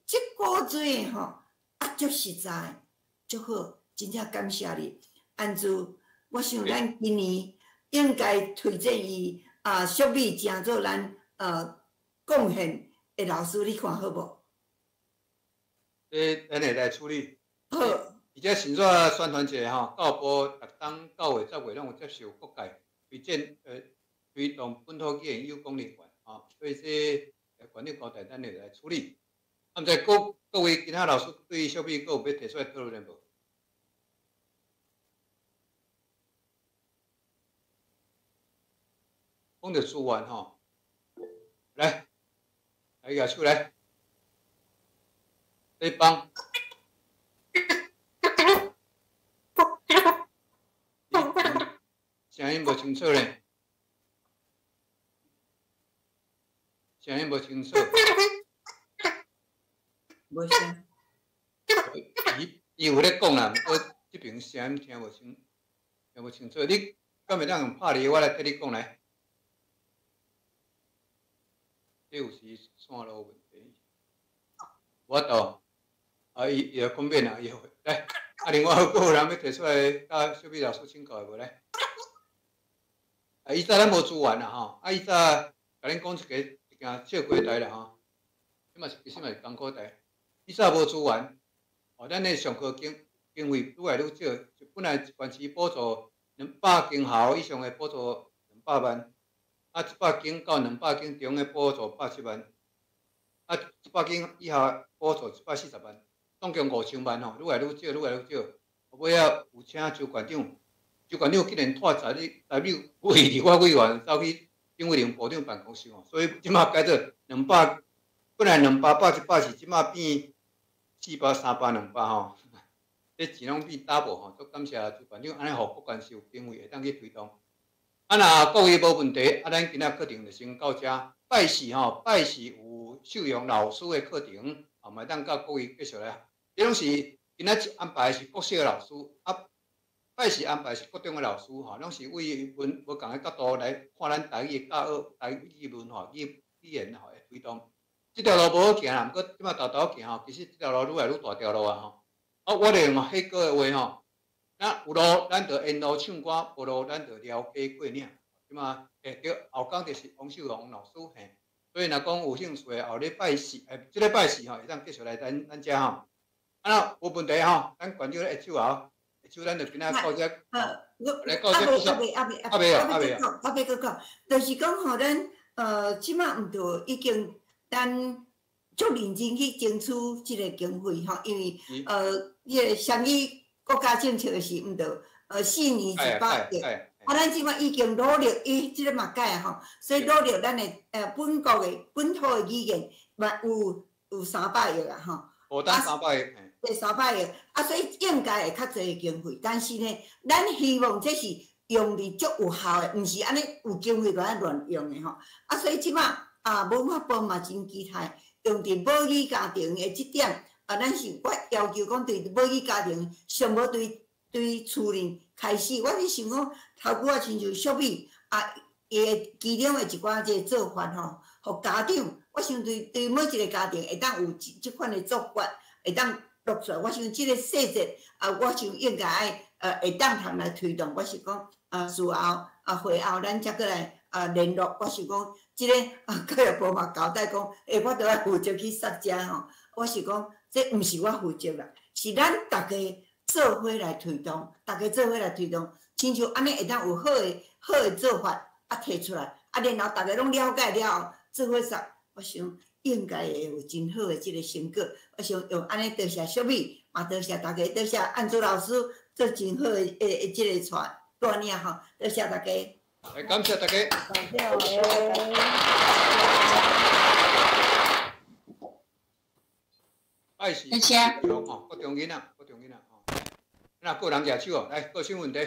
这古锥吼，啊，足实在，足好，真正感谢你，安珠，我想咱今年应该推荐伊啊，淑美成做咱贡献的老师，你看好无？这咱会来处理。好。而且先煞宣传一下吼，教育部逐冬9月、10月拢有接受各界推荐推动本土语言有讲人员吼，所以这馆长交代，咱会来处理。啊，毋知各位其他老师对小美阁有欲提出来讨论的无？讲著资源吼，来，来举手来，你帮。声音无清楚咧，声音无清楚。无声。伊有咧讲啦，毋过这边声音听无清，听无清楚。你敢会当用拍字，我来替你讲来。这有时线路问题，无法度。啊，伊伊就讲免啦，伊会来。啊，另外阁有人欲提出来，佮小美老师请教的无咧？啊，以早咱无资源啦吼，啊，以早共恁讲一个一件笑话代啦吼，这嘛是其实嘛是艰苦代。以早无资源，哦，咱的上课经费愈来愈少，就本来全市补助200间校以上的补助200万。啊，100间到200间中的补助170万，啊，100间以下补助140万，总共5000万吼，愈来愈少，愈来愈少。尾仔有请周县长，周县长竟然拖十日，十日委立法委员走去丁惠玲部长办公室吼，所以这马改做200，本来200、100、140，这马变400、300、200吼，这钱拢变double吼，足感谢周县长按呢，予国关是有经费会当去推动。啊，若各位无问题，啊，咱今仔课程就先到遮。拜四吼，拜四有秀阳老师的课程，啊，嘛会当佮各位继续来。这拢是今仔安排的是国小的老师，啊，拜四安排是国中的老师，吼，拢是为文无仝的角度来看咱台语的教学、台语文化、语言吼的推动。这条路无好行啦，毋过这马沓沓行吼，其实这条路愈来愈大条路啊吼。啊，我咧用彼个的话吼。那有路，咱就沿路唱歌；无路，咱就撩街过岭。这马，对，后讲就是王秀荣老师嘿。所以若讲有兴趣的，后礼拜四，这礼拜四吼，会当继续来咱遮吼。啊，无问题吼，咱馆长咧下手啊。手咱就今仔到遮。我来到这啊未啊未啊未啊未啊啊未啊阁讲，啊未阁讲，就是讲吼，咱这马毋对，已经咱足认真去争取这个经费吼，因为彼个双语国家政策是毋对，4年100亿。啊，咱这马已经努力，伊这个嘛改吼，所以努力咱的本国的本土的语言嘛有300亿啊吼。负担三百亿。对，三百亿啊，所以应该会较济经费，但是呢，咱希望这是用伫足有效的，毋是按呢有经费就按乱用的吼。啊，所以这马啊，文化部嘛真期待用伫母语家庭的这点啊，咱是我要求讲对母语家庭上无对厝里开始，我是想讲头拄仔亲像淑美啊，伊的其中的一寡这个做法吼，予家长，我想对每一个家庭会当有这款的做法，会当落出来。我想这个细节啊，我想应该爱会当通来推动。我是讲啊，事后啊会后咱才阁来啊联络。我想讲这个啊，教育部嘛交代讲，欸，我都爱负责去杀遮吼。我是讲，这毋是我负责啦，是咱逐家做伙来推动，逐家做伙来推动，亲像按呢会当有好的做法啊提出来，啊然后逐家拢了解了后，做伙杀，我想应该会有真好的这个成果。我想用按呢多谢淑美，嘛多谢大家，多谢安珠老师做真好的这个带领吼，多谢大家。来，感谢大家。爱是谢谢国中吼，国中囡仔，国中囡仔吼。若个人举手哦，来，个什问题？